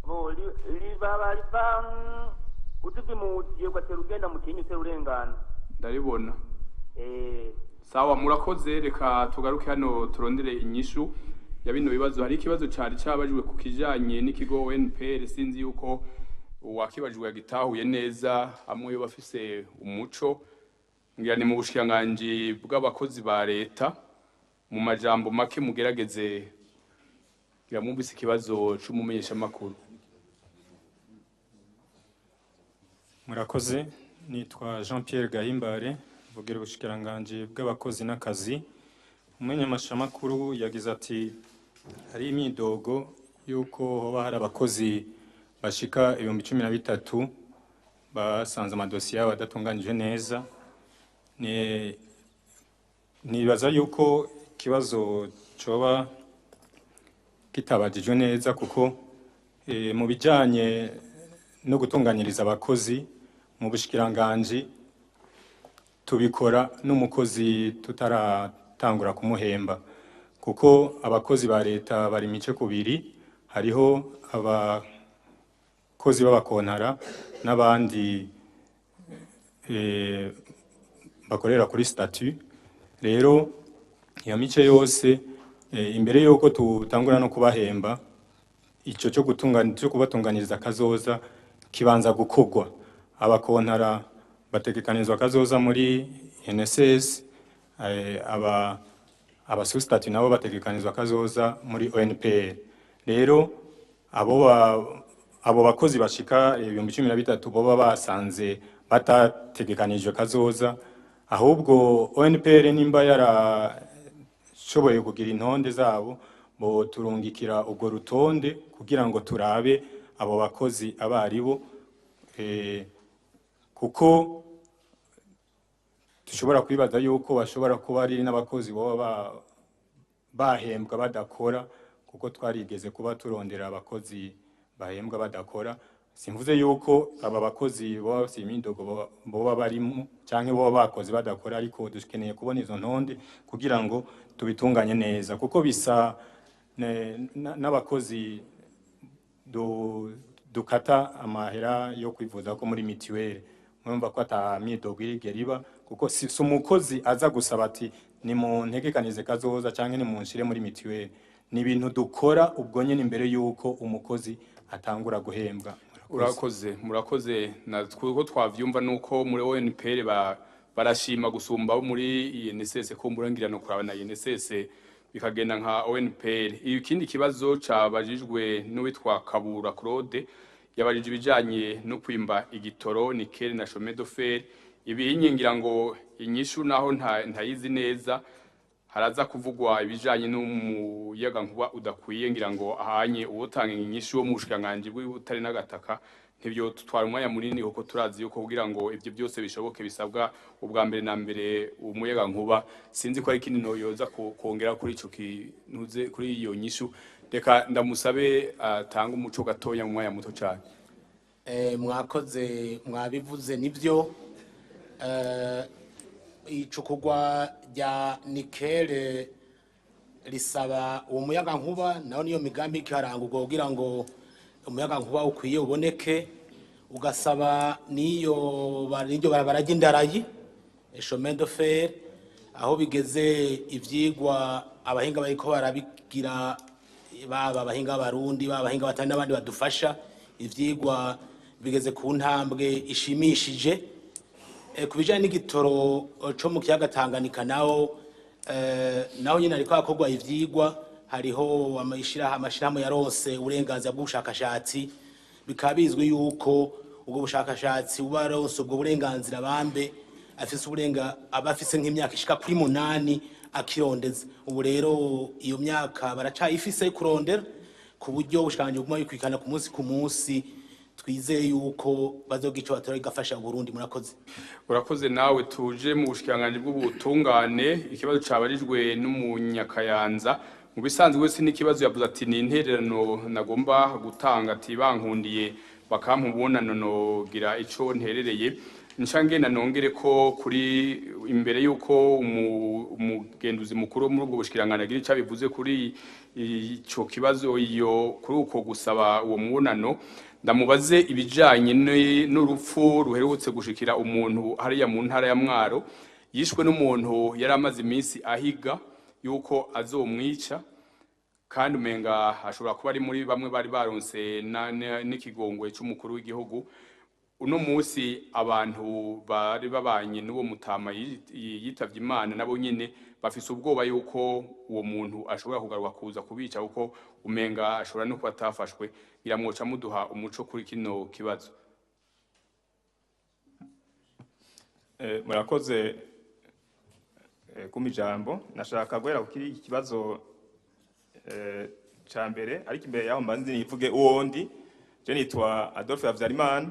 Bo riva utuvi mu giye ugenda mu kinyi urengana. Ndaribona. Sawa murakoze, reka tugaruke hano turondere inyishu ya bino bibazo. Hari ikibazo cari cabajwe ku kijanye n'ikigo ONPR, sinzi yuko uwakibajwe yagitahuye neza amwe yo bafise umuco. Ngira ni mu bushikiranganji bw'abakozi ba leta mu majambo make mugerageze ngira mwumvise ikibazo c'umumenyesha makuru. Murakoze, nitwa Jean Pierre Gahimbare mvugira ubushikiranganji bw'abakozi n'akazi. Umumenyeshamakuru yagize ati hari imyidogo yuko hoba hari abakozi bashika 13,000 basanze amadosiye yabo adatunganije neza. Nibaza yuko ikibazo coba kitabajijwe neza kuko mu bijanye no gutunganyiriza abakozi mu bushikiranganji tubikora n'umukozi tutaratangura kumuhemba, kuko abakozi ba leta bari mice kubiri, hariho abakozi b'abakontara n'abandi bakorera kuri statut. Rero iyo mice yose imbere yuko tutangura no kubahemba ico cyo gutunganya cyo kubatunganiriza kazoza kibanza gukogwa. Abakontara bategekanizwa kazoza muri NSS, aba sous-statut nabo bategekanizwa kazoza muri ONPR. Rero abo bakozi bashika 13,000 boba basanze batategekanijwe kazoza, ahubwo ONPR nimba yarashoboye kugira intonde zabo bo turungikira ubwo rutonde kugira ngo turabe abo bakozi abaribo, kuko dushobora kwibaza yuko bashobora kuba ari n'abakozi baba bahembwa badakora, kuko twarigeze kuba turondera abakozi bahembwa badakora. Simvuze yuko aba bakozi baba bafite imidogo boba barimo canke boba bakoze badakora, ariko dukeneye kubona izo ntonde kugira ngo tubitunganye neza, kuko bisa n'abakozi dukata amahera yo kwivuza ko muri mituweli. Murumva ko ata midogo irigera iba, kuko si umukozi aza gusaba ati ni mu ntegekanize kazoza canke ni mu nshire muri mituweli. Ni ibintu dukora ubwo nyene imbere yuko umukozi atangura guhembwa. Urakoze, murakoze. Natwe twavyumva nuko muri ONPR barashima gusumba muri INSS, ko mburangirano kuraba na INSS bikagenda nka ONPR. Ikindi kibazo cabajijwe n'uwitwa Kabura Claude, yabajije ibijanye no kwimba igitoro nikeli na chemin de fer. Ibi ngira ngo inyishu naho ntayizi neza. Haraza kuvugwa ibijanye n'umuyaga nkuba udakwiye, ngira ngo ahanye uwotanga inyishu wo mu bushikiranganji bw'ubutare n'agataka ntibyo tutwara umwanya munini, kuko turazi yuko kugira ngo ibyo byose bishoboke bisabwa ubwa mbere na mbere umuyaga nkuba. Sinzi ko ari ikindi no yoza kongera kuri ico kintuze kuri iyo nyishu. Reka ndamusabe atanga umuco gatonya mu mwanya muto cyane. Mwakoze, mwabivuze nivyo. Icukurwa rya nickel risaba uwo muyaga nkuba, naho niyo migambi ikarangurwa kugira ngo umuyaga nkuba ukwiye uboneke, ugasaba niyo n'iryo barabara ry'indarayi, chemin de fer, aho bigeze ivyigwa abahinga bariko barabigira, baba abahinga b'Abarundi, baba abahinga batari n'abandi badufasha, ivyigwa bigeze ku ntambwe ishimishije. Ku bijanye n'igitoro co mu kiyaga Tanganyika, naho nyine hariko hakorwa ivyigwa, hariho amashirahamwe yaronse uburenganzira bw'ubushakashatsi, bikaba bizwi yuko ubwo bushakashatsi buba yaronse ubwo burenganzira bambe afise aba afise nk'imyaka ishika kuri 8 akirondeza. Ubu rero iyo myaka baracayifise kurondera, ku buryo ubushikiranganji buguma bukurikirana ku munsi ku munsi. Twizeye yuko bazogira ico batora bigafasha Uburundi. Murakoze. Urakoze nawe. Tuje mu bushikiranganji bw'ubutungane, ikibazo cabarijwe n'umunyakayanza. Mu bisanzwe wese n'ikibazo yavuze ati ni intererano nagomba gutanga, ati bankundiye bakampa ubunano nogira ico nterereye. Nca ngenda nongere ko kuri imbere yuko umugenduzi mukuru muri ubwo bushikiranganji agira ico abivuze kuri ico kibazo, iyo kuri uko gusaba uwo mubonano, ndamubaze ibijanye n'urupfu ruherutse gushikira umuntu hariya mu ntara ya Mwaro, yishwe n'umuntu yari amaze iminsi ahiga yuko azomwica, kandi umenga ashobora kuba ari muri bamwe bari baronse n'ikigongwe c'umukuru w'igihugu. Uno munsi abantu bari babanye n'uwo mutama yitavye Imana nabo nyene bafise ubwoba yuko uwo muntu ashobora kugaruka kuza kubica, kuko umenga ashobora no kuba atafashwe. Biramwoca muduha umuco kuri kino kibazo. Murakoze kumijambo. Nashaka guhera kuri iki kibazo ca mbere, ariko imbere yaho mbanze nivuge uwondi. Je nitwa Adolphe Havyarimana,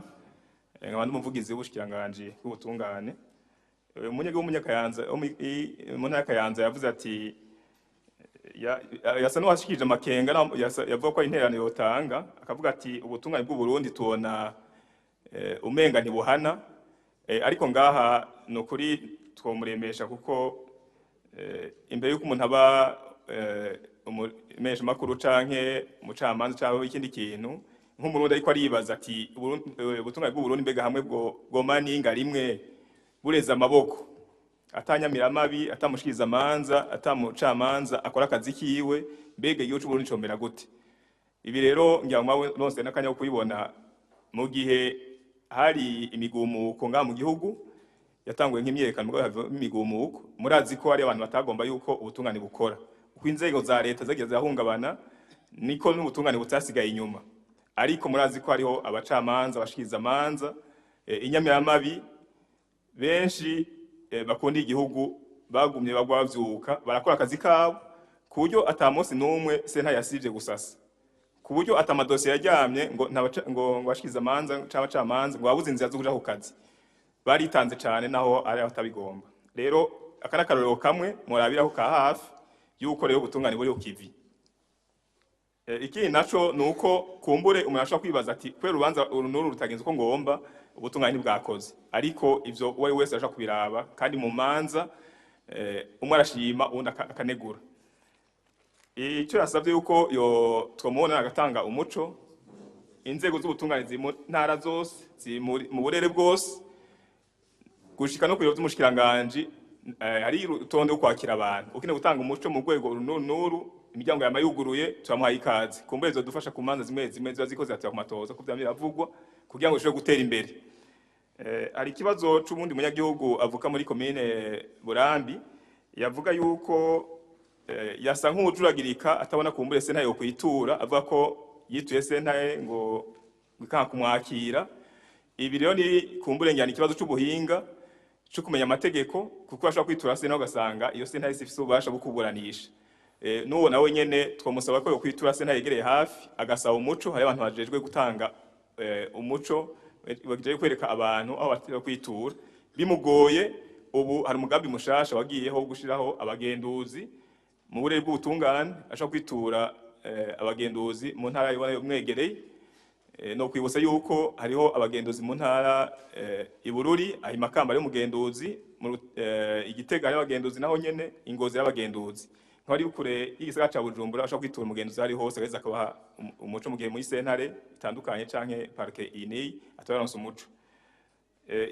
nkaba ndi umuvugizi w'ubushikiranganji bw'ubutungane. Umunyagihugu w'umunyakayanza mu ntara ya Kayanza yavuze ati yasa n'uwashikirije amakenga, yavuga ko ari intererano yotanga, akavuga ati ubutungane bw'u Burundi tubona umenga ntibuhana, ariko ngaha ni ukuri twomuremesha, kuko imbere y'uko umuntu aba umumenyeshamakuru canke umucamanza canke ikindi kintu, nk'umurundi ariko aribaza ati ubutungane bw'u Burundi mbega hamwe bwoma ninga rimwe bureza amaboko, atanyamiramabi, atamushikiriza amanza, atamucamanza akora akazi kiwe, mbega igihugu c'u Burundi comera gute? Ibi rero ngira ngo mwaronse n'akanya ko kubibona mu gihe hari imigumuko ngaha mu gihugu yatanguye nk'imyiyerekano, mugabo havamo imigumuko. Murazi ko hari abantu batagomba yuko ubutungane bukora, uko inzego za leta zagiye zirahungabana niko n'ubutungane butasigaye inyuma. Ariko murazi ko hariho abacamanza, abashikiriza amanza, inyamiramabi benshi bakunda igihugu bagumye bagwa bavyuka barakora akazi kabo, ku buryo ata munsi n'umwe sentare yasivye gusasa, ku buryo ata amadosiye yaryamye ngo ngo bashikirize amanza canke abacamanza ngo babuze inzira zo kuja ku kazi. Baritanze cane naho ari abatabigomba. Rero aka n'akarorero kamwe murabiraho ka hafi yuko rero ubutungane buri ku kivi. Ikindi naco nuko kumbure umuntu ashobora kwibaza ati kubera urubanza uru n'uru rutagenze uko ngomba, ubutungane ntibwakoze. Ariko ivyo uwo ari wese ashobora kubiraba, kandi mu manza umwe arashima uwundi akanegura. Icyo yasabye yuko yo twomubona agatanga umuco, inzego z'ubutungane ziri mu ntara zose, ziri mu burere bwose, gushika no ku biro vy'umushikiranganji, hari urutonde rwo kwakira abantu. Ukeneye gutanga umuco mu rwego uru n'uru n'uru, imiryango yama yuguruye, turamuhaye ikaze. Kumbure zodufasha ku manza zimwe zimwe ziba ziko ziratira ku matoza, ko vyama biravugwa, kugira ngo bishobore gutera imbere. Hari ikibazo c'uwundi munyagihugu avuka muri komine Burambi, yavuga yuko yasa nk'uwujuragirika atabona kumbure sentare yo kwitura, avuga ko yituye sentare ngo ikanka kumwakira. Ibi rero ni kumbure njyana ikibazo c'ubuhinga. cyo kumenya amategeko, kuko ashobora kwitura sentare ugasanga iyo sentare ifise ububasha bwo kuburanisha. N'uwo nawe nyene twamusaba ko yokwitura sentare yegereye hafi agasaba umuco. Hari abantu bajejwe gutanga umuco, bagiye kwereka abantu aho batira kwitura. Bimugoye, ubu hari umugambi mushasha wagiyeho wo gushiraho abagenduzi mu burere bw'ubutungane, ashobora kwitura abagenduzi mu ntara yibona mwegereye. No kwibutsa yuko hariho abagenduzi mu ntara Ibururi, aho Imakamba ari umugenduzi, Igitega hari abagenduzi naho nyene, Ingozi y'abagenduzi. Nk'abari kure y'igisagara ca Bujumbura ashobora kwitura umugenduzi ari hose agaheza akabaha umuco mu gihe muri sentare itandukanye canke parke iyi n'iyi atabaronse umuco.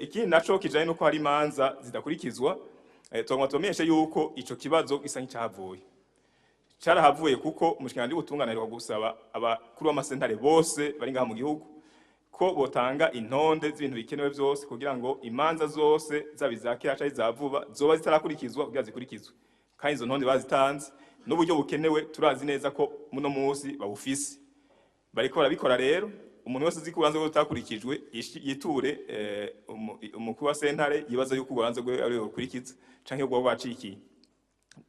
Ikindi naco kijanye nuko hari imanza zidakurikizwa, tugomba tubamenyeshe yuko ico kibazo gisa nk'icahavuye. Carahavuye kuko umushikiranganji w'ubutungane aheruka gusaba abakuru b'amasentare bose bari ngaha mu gihugu ko botanga intonde z'ibintu bikenewe vyose kugira ngo imanza zose zaba iza kera canke iza vuba zoba zitarakurikizwa kugira zikurikizwe. Kandi izo ntonde bazitanze n'uburyo bukenewe turazi neza ko muno munsi babufise. Bariko barabikora rero, umuntu wese uzi ko urubanza rwe rutakurikijwe yiture umukuru wa sentare yibaza yuko urubanza rwe ari rukurikiza canke rwoba rwacikiye.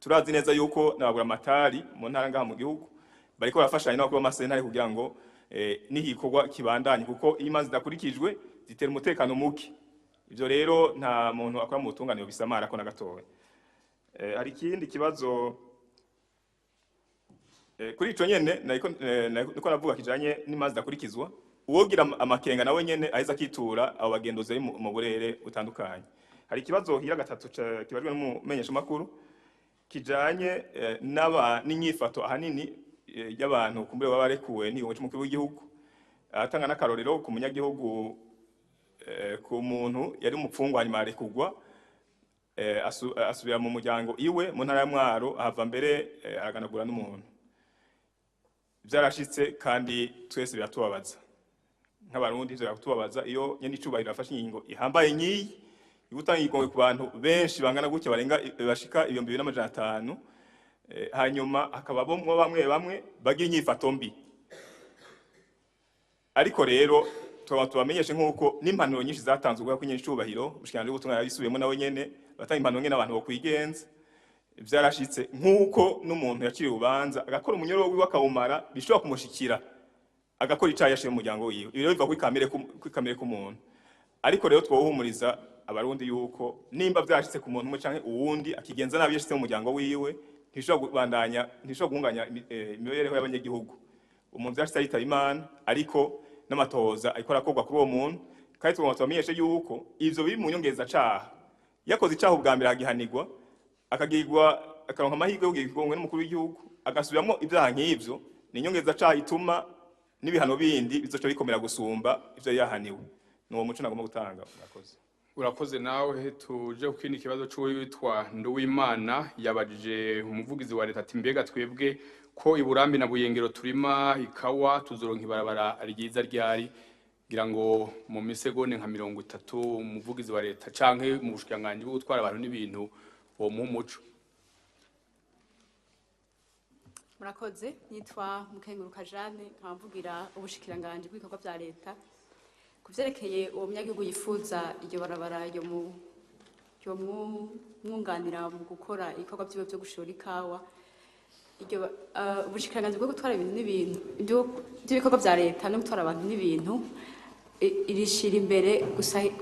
Turazi neza yuko n'ababuramatari mu ntara ngaha mu gihugu bariko barafashanya n'abakuru b'amasentare kugira ngo n'igikorwa kibandanye, kuko iyo imanza zidakurikijwe zitera umutekano muke. Ivyo rero nta muntu akora mu butungane yobisamara ko na gatoya. Hari ikindi kibazo kuri ico nyene nariko navuga kijanye n'imanza zidakurikizwa. Uwogira amakenga nawe nyene aheza akitura abo bagenduzi bari mu burere butandukanye. Hari ikibazo hira gatatu kibajwe n'umumenyeshamakuru kijanye n'inyifato ahanini y'abantu kumbure baba barekuwe n'igihombo c'umukuru w'igihugu. Atanga n'akarorero ku munyagihugu, ku muntu yari umupfungwa hanyuma arekugwa, asubira mu muryango iwe mu ntara ya Mwaro, ahava mbere araganagura n'umuntu. Vyarashitse kandi twese biratubabaza nk'abarundi, ivyo biratubabaza iyo nyene icubahiro afashe ingingo ihambaye nk'iyi igutanga igongwe ku bantu benshi bangana gutya barenga bashika 2500, hanyuma hakaba bamwe bamwe bagira inyifato mbi. Ariko rero tubamenyeshe nk'uko n'impanuro nyinshi zatanzwe kubera ko nyene icubahiro ubushikiranganji bw'ubutungane yabisubiyemo nawe nyene batanga impanuro ngene abantu bokwigenza. Vyarashitse nk'uko n'umuntu yakiriye urubanza agakora umunyororo wiwe akawumara, bishobora kumushikira agakora icaha yashiye mu muryango wiwe. Ibi rero biva kuri kamere k'umuntu. Ariko rero twohumuriza abarundi yuko nimba vyashitse ku muntu umwe canke uwundi akigenza nabi yashitse mu muryango wiwe, ntishobora kubandanya, ntishobora guhunganya imibereho y'abanyagihugu. Umuntu vyashitse aritaba Imana, ariko n'amatohoza ariko arakorwa kuri uwo muntu. Kandi tugomba tubamenyeshe yuko ivyo biri mu nyongeza caha. Yakoze icaha ubwa mbere agihanirwa, akagirwa akaronka amahirwe yo kugira ikigongwe n'umukuru w'igihugu, agasubiramwo ivyaha nk'ivyo, ni inyongeza caha ituma n'ibihano bindi bizoca bikomera gusumba ivyo yahaniwe. Nuwo muco nagomba gutanga. Murakoze. Urakoze nawe. Tuje ku kindi kibazo c'uwitwa Nduwimana yabajije umuvugizi wa leta ati mbega twebwe ko Iburambi na Buyengero turima ikawa tuzoronka ibarabara ryiza ryari? Ngira ngo mu misegonde nka 30 umuvugizi wa leta canke mu bushikiranganji bwo gutwara abantu n'ibintu bomuha umuco. Murakoze. Nitwa Mukenguruka Jeanne, nkaba mvugira ubushikiranganji bw'ibikorwa vya leta. Ku vyerekeye uwo munyagihugu yifuza iryo barabara ryo mwunganira mu gukora ibikorwa vyiwe vyo gushora ikawa, iryo ubushikiranganji bwo gutwara ibintu n'ibintu by'ibikorwa vya leta no gutwara abantu n'ibintu irishira imbere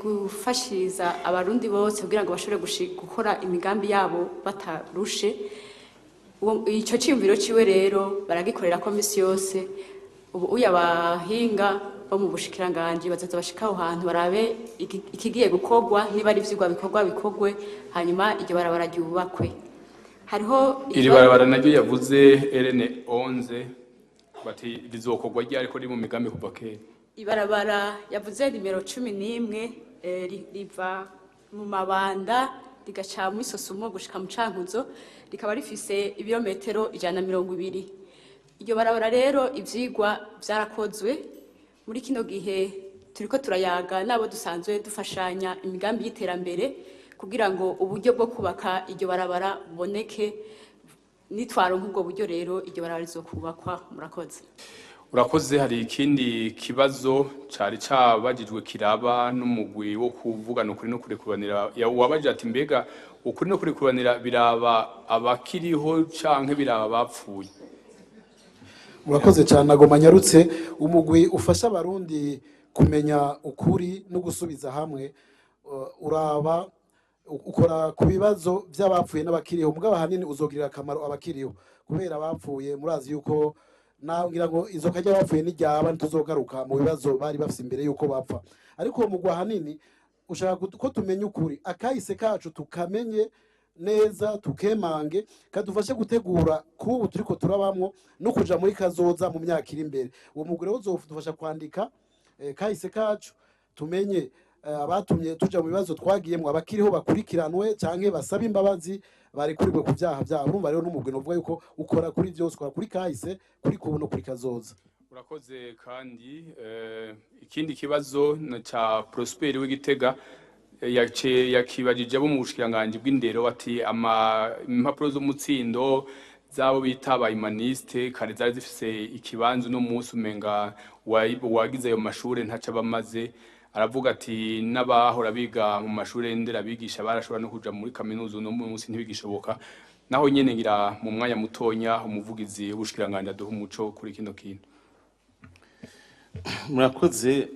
gufashiriza abarundi bose kugira ngo bashobore gukora imigambi yabo batarushe. Ico ciyumviro ciwe rero baragikorera ko misi yose. Ubu uya bahinga bo mu bushikiranganji bazaza bashika aho hantu barabe ikigiye gukorwa, niba ari ivyigwa bikorwa bikogwe, hanyuma iryo barabara ryubakwe. Hariho iri barabara naryo yavuze RN 11 bati rizokorwa ryari ko riri mu migambi kuva kera. Ibarabara yavuze nimero 11 riva mu Mabanda rigaca mu Isosumo gushika mu Cankuzo, rikaba rifise ibirometero 120. Iryo barabara rero ivyigwa vyarakozwe. Muri kino gihe turiko turayaga nabo dusanzwe dufashanya imigambi y'iterambere kugira ngo uburyo bwo kubaka iryo barabara buboneke. Nitwaronka ubwo buryo rero iryo barabara rizokubakwa. Murakoze. Urakoze. Hari ikindi kibazo cari cabajijwe kiraba n'umugwi wo kuvugana ukuri no kurekuranira. Wabajije ati: "Mbega ukuri no kurekuranira biraba abakiriho canke biraba abapfuye?" Murakoze cyane. Agoma nyarutse. Umugwi ufasha Abarundi kumenya ukuri no gusubiza hamwe uraba ukora ku bibazo by'abapfuye n'abakiriho, mugabo ahanini uzogirira akamaro abakiriho, kubera abapfuye murazi yuko ngira ngo izoka ry'abapfuye n'iryaba ntituzogaruka mu bibazo bari bafise imbere yuko bapfa. Ariko uwo mugwi ahanini ushaka ko tumenya ukuri, akahise kacu tukamenye neza, tukemange, kadufashe gutegura kubu turiko turabamwo no kuja muri kazoza mu myaka iri imbere. Uwo mugwi rero uzodufasha kwandika kahise kacu, tumenye abatumye tuja mu bibazo twagiyemwo, abakiriho bakurikiranwe canke basabe imbabazi, barekurirwe ku vyaha vyabo. Urumva rero n'umugwi novuga yuko ukora kuri vyose, ukora kuri kahise, kuri kubu no kuri kazoza. Urakoze. Kandi ikindi kibazo na ca Prosper w'Igitega, yakibajije abo mu bushikiranganji bw'indero, ati ama impapuro z'umutsindo z'abo bita aba humaniste kare zari zifise ikibanza, uno munsi umenga wagize ayo mashure ntaco abamaze. Aravuga ati n'abahora biga mu mashure nderabigisha barashobora no kuja muri kaminuza, uno munsi ntibigishoboka. Naho nyene ngira mu mwanya mutonya umuvugizi w'ubushikiranganji aduha umuco kuri kino kintu. Murakoze.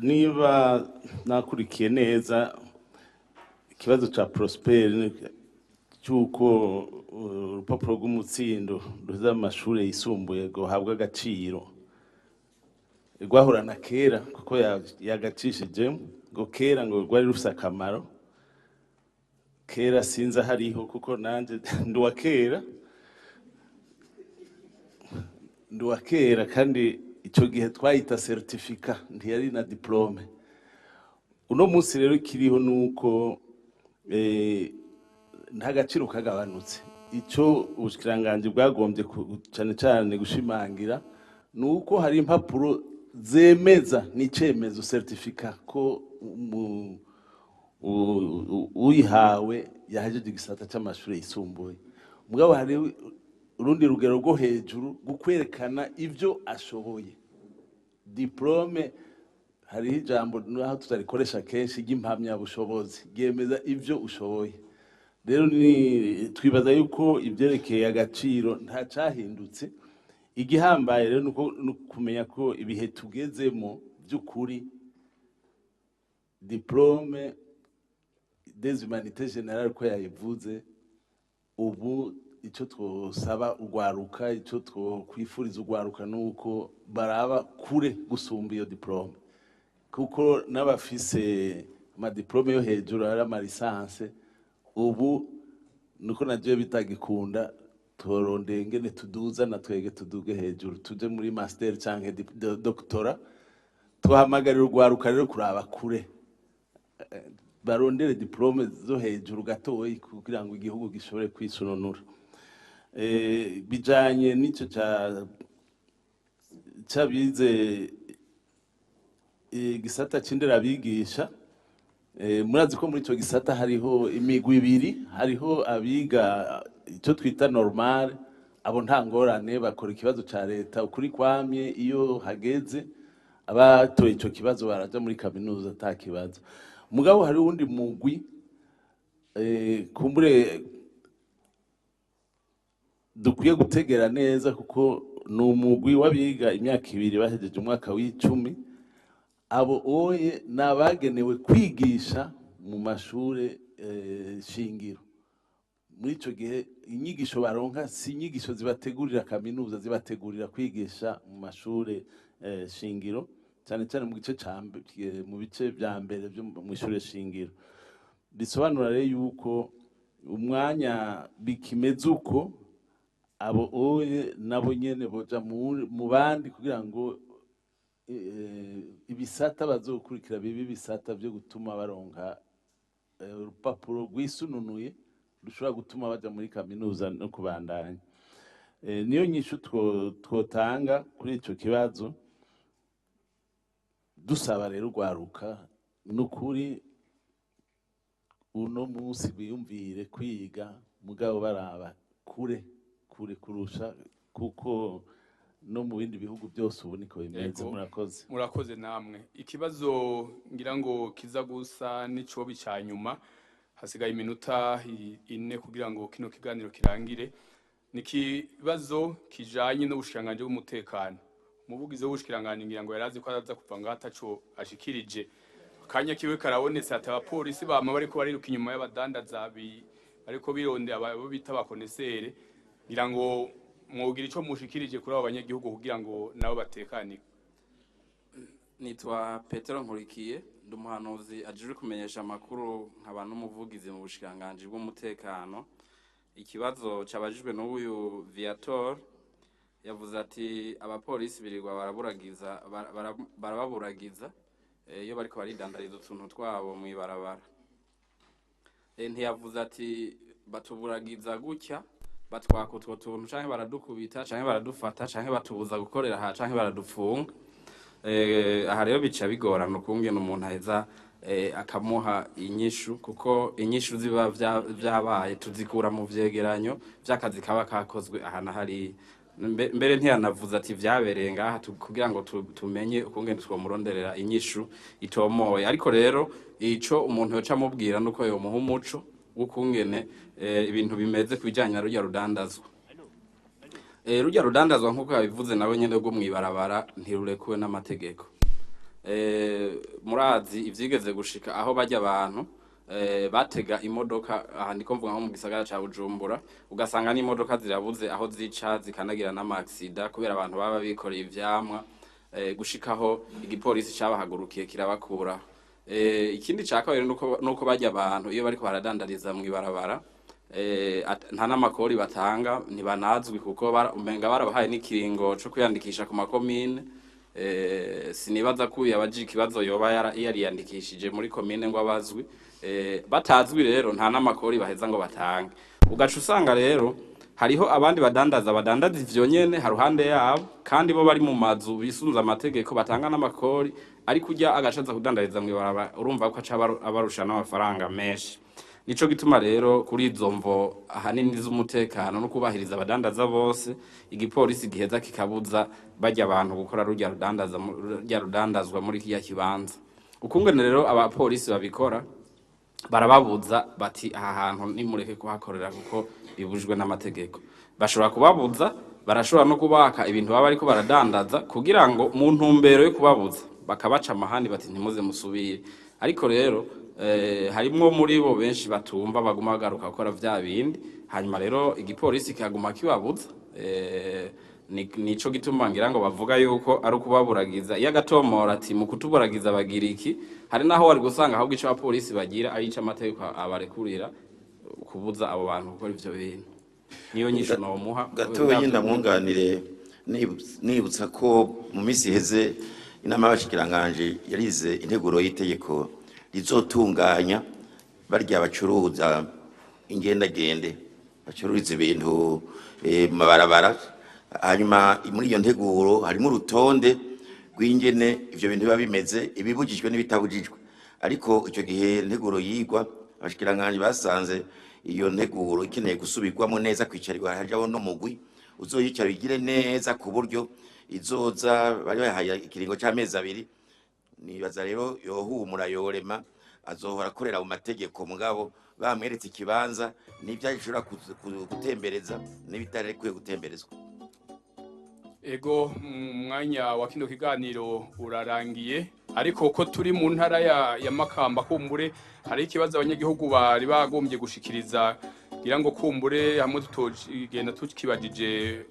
Niba nakurikiye neza ikibazo ca Prosper cy'uko urupapuro rw'umutsindo ruza amashuri yisumbuye guhabwa agaciro rwahorana kera, kuko yagacishije ngo kera ngo rwari rufise akamaro. Kera sinzi ahariho, kuko nanje ndi uwa kera, ndi uwa kera, kandi icyo gihe twayita certificat, ntiyari na diplôme. Uno munsi rero ikiriho ni uko nta gaciro kagabanutse. Icyo ubushikiranganji bwagombye cane cane gushimangira ni uko hari impapuro zemeza n'icemezo, certificat, ko uyihawe yahejeje igisata c'amashuri yisumbuye. Mugabo hari urundi rugero rwo hejuru rwo kwerekana ibyo ashoboye. Diplôme, hariho ijambo naho tutarikoresha kenshi ry'impamyabushobozi ryemeza ibyo ushoboye. Rero ni twibaza yuko ibyerekeye agaciro nta cyahindutse. Igihambaye rero nuko ni ukumenya ko ibihe tugezemo by'ukuri diplôme des humanités générales ko yayivuze ubu, icyo twosaba urwaruka, icyo twokwifuriza urwaruka, ni uko baraba kure gusumba iyo diplôme, kuko n'abafise amadiplôme yo hejuru ari ama licence ubu nuko navyo bitagikunda. Torondeye ingene tuduza na twege tuduge hejuru, tuje muri master canke doctorat. Tuhamagarira urwaruka rero kuraba kure, barondere diplôme zo hejuru gatoyi kugira ngo igihugu gishobore kwisununura. Bijanye n'ico ca c'abize igisata c'inderabigisha, murazi ko muri ico gisata hariho imigwi ibiri. Hariho abiga icyo twita normal, abo nta ngorane, bakora ikibazo ca leta ukuri kwamye. Iyo hageze abatoye ico kibazo baraja muri kaminuza ata kibazo. Mugabo hari uwundi mugwi kumbure dukwiye gutegera neza, kuko ni umugwi w'abiga imyaka 2 bahejeje umwaka w'10. Abo oye ni abagenewe kwigisha mu mashure shingiro. Muri ico gihe inyigisho baronka si inyigisho zibategurira kaminuza, zibategurira kwigisha mu mashure shingiro, cyane cyane mu gice ca mu bice vya mbere vyo mu ishure shingiro. Bisobanura rero yuko umwanya bikimeze uko, abo oye nabo nyene boja mu bandi kugira ngo ibisata bazokurikira bibe ibisata vyo gutuma baronka urupapuro rwisununuye rushobora gutuma baja muri kaminuza no kubandanya. Niyo nyishu twotanga kuri ico kibazo. Dusaba rero urwaruka n'ukuri uno munsi biyumvire kwiga, mugabo baraba kure, kure kurusha, kuko No mu bindi bihugu byose ubu niko bimeze. Yego. Murakoze. Murakoze namwe. Ikibazo ngira ngo kiza gusa n'icobi ca nyuma, hasigaye iminota 4 kugira ngo kino kiganiro kirangire, ni ikibazo kijanye n'ubushikiranganji bw'umutekano. Umuvugizi w'ubushikiranganji ngira ngo yarazi ko araza kuva ngaho ataco ashikirije. Akanya kiwe karabonetse, ati abapolisi bama bariko bariruka inyuma y'abadandaza bariko birondera abo bita abakonesere. Ngira ngo mwogira ico mushikirije kuri abo banyagihugu kugira ngo nabo batekanirwe. Nitwa Petero Nkurikiye, ndi umuhanuzi ajejwe kumenyesha amakuru, nkaba n'umuvugizi mu bushikiranganji bw'umutekano. Ikibazo cabajijwe n'uyu Viator, yavuze ati abapolisi birirwa baraburagiza, barababuragiza iyo bariko baridandariza utuntu twabo mw'ibarabara. Ntiyavuze ati batuburagiza gutya, batwaka utwo tuntu, canke baradukubita, canke baradufata, canke batubuza gukorera aha, canke baradupfunga. Aha rero bica bigorana ukungene umuntu aheza akamuha inyishu, kuko inyishu ziba vyabaye tuzikura mu vyegeranyo vy'akazi kaba kakozwe aha na hariya. Mbere ntiyanavuze ati vyabereye ngaha kugira ngo tumenye ukungene twomuronderera inyishu itomoye. Ariko rero ico umuntu yoca amubwira nuko yomuha umuco w'ukungene ibintu bimeze ku bijanye na rurya rudandazwa. Rurya rudandazwa, nk'uko yabivuze nawe nyene, rwo mw'ibarabara ntirurekuwe n'amategeko. Murazi ivyigeze gushika aho bajya abantu batega imodoka, aha ndiko mvuga nko mu gisagara ca Bujumbura, ugasanga n'imodoka zirabuze aho zica, zikanagira n'amaksida kubera abantu baba bikoreye ivyamwa, gushikaho igipolisi cabahagurukiye kirabakura. Ikindi ca kabiri nuko bajya abantu iyo bariko baradandariza mw'ibarabara, nta n'amakori batanga, ntibanazwi, kuko umenga barabahaye n'ikiringo co kwiyandikisha ku makomine. Sinibaza ko uyu yabajije ikibazo yoba yariyandikishije muri komine ngo abazwi. Batazwi rero nta n'amakori baheza ngo batange. Ugaca usanga rero hariho abandi badandaza badandaza ivyo nyene haruhande yabo, kandi bo bari mu mazu bisunze amategeko, batanga n'amakori, ariko urya agacaza kudandariza mw'ibarabara, urumva ko aca abarusha n'amafaranga menshi. Nico gituma rero kuri izo mvo ahanini z'umutekano no kubahiriza abadandaza bose, igipolisi giheza kikabuza barya abantu gukora rurya rudandaza rurya rudandazwa muri kiya kibanza. Ukungene rero abapolisi babikora, barababuza bati aha hantu nimureke kuhakorera kuko bibujwe n'amategeko. Bashobora kubabuza, barashobora no kubaka ibintu baba bariko baradandaza kugira ngo mu ntumbero yo kubabuza bakabaca amahani bati ntimuze musubire. Ariko rero harimwo muri bo benshi batumva, baguma bagaruka gukora vya bindi, hanyuma rero igipolisi kikaguma kibabuza. Nico gituma ngira ngo bavuga yuko ari ukubaburagiza. Iyo agatomora ati mu kutuburagiza bagira iki, hari naho wari gusanga ahubwo ico abapolisi bagira ari ico amategeko abarekurira kubuza abo bantu gukora ivyo bintu. Niyo nyishu nomuha. Gatoyi ndamwunganire, nibutsa ko mu minsi iheze inama y'abashikiranganji yarize integuro y'itegeko rizotunganya barya bacuruza ingendagende, bacururiza ibintu mu mabarabara. Hanyuma muri iyo nteguro harimo urutonde rw'ingene ivyo bintu biba bimeze, ibibujijwe n'ibitabujijwe. Ariko icyo gihe integuro yigwa, abashikiranganji basanze iyo nteguro ikeneye gusubirwamo neza, kwicarirwa hajaho n'umugwi uzoyicara bigire neza, ku buryo izoza bari bahaye ikiringo c'amezi 2. Nibaza rero yohumura yorema, azohora akorera mu mategeko, mugabo bamweretse ikibanza n'ibyo ashobora gutembereza n'ibitarekuye gutemberezwa. Ego, mwanya wa kino kiganiro urarangiye, ariko ko turi mu ntara ya Makamba, kumbure hari ikibazo abanyagihugu bari bagombye gushikiriza, ngira ngo kumbure hamwe tutogenda tukibajije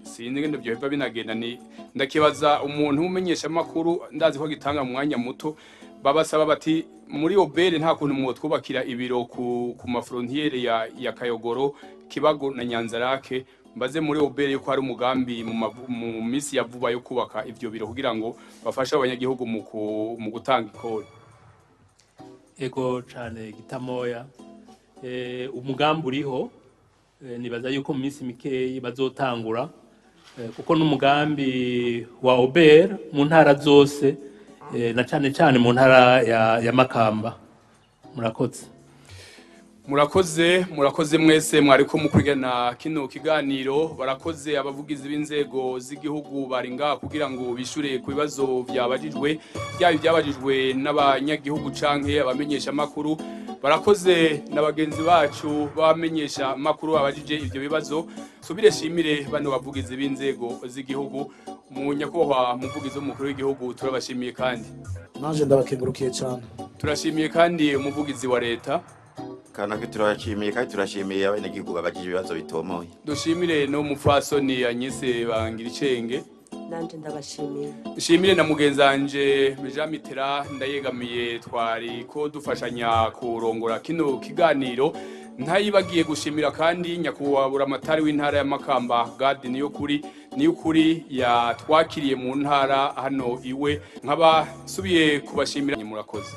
sinzi ngende byoheva binagenda. Ni ndakibaza umuntu umenyesha makuru, ndazi ko gitanga mu mwanya muto. Babasaba bati muri Obere nta kuntu mwotwubakira ibiro ku mafrontiere ya Kayogoro, Kibago na Nyanzarake. Mbaze muri Obere yuko hari umugambi mu minsi ya vuba yo kubaka ivyo biro kugira ngo bafashe abanyagihugu mu gutanga ikori. Ego cane gitamoya. Umugambi uriho, nibaza yuko mu minsi mikeyi bazotangura, kuko n'umugambi wa Obere mu ntara zose, na cane cane mu ntara ya Makamba. Murakoze. Murakoze, murakoze mwese mwariko mukurikirana kino kiganiro. Barakoze abavugizi b'inzego z'igihugu bari ngaha kugira ngo bishure ku bibazo vyabajijwe, byaba ibyabajijwe n'abanyagihugu canke abamenyesha makuru. Barakoze na bagenzi bacu bamenyesha makuru abajije ivyo bibazo. Subire shimire bano bavugizi b'inzego z'igihugu. Mu nyakubahwa muvugizi w'umukuru w'igihugu, turabashimiye kandi. Nanje ndabakengurukiye cyane. Turashimiye kandi umuvugizi wa leta. Kanaka turashimiye, kandi turashimiye abenegihugu babajije ibibazo bitomoye. Dushimire no mupfasoni Anyise Bangiricenge. Nanje ndabashimiye. Nshimire na mugenzanje Jean Mitera Ndayegamiye, twari ko dufashanya kurongora kino kiganiro. Ntayibagiye gushimira kandi nyakubahwa buramatari w'intara ya Makamba, Gadi Niyukuri, Niyukuri yatwakiriye mu ntara hano iwe. Nkaba subiye kubashimira, murakoze.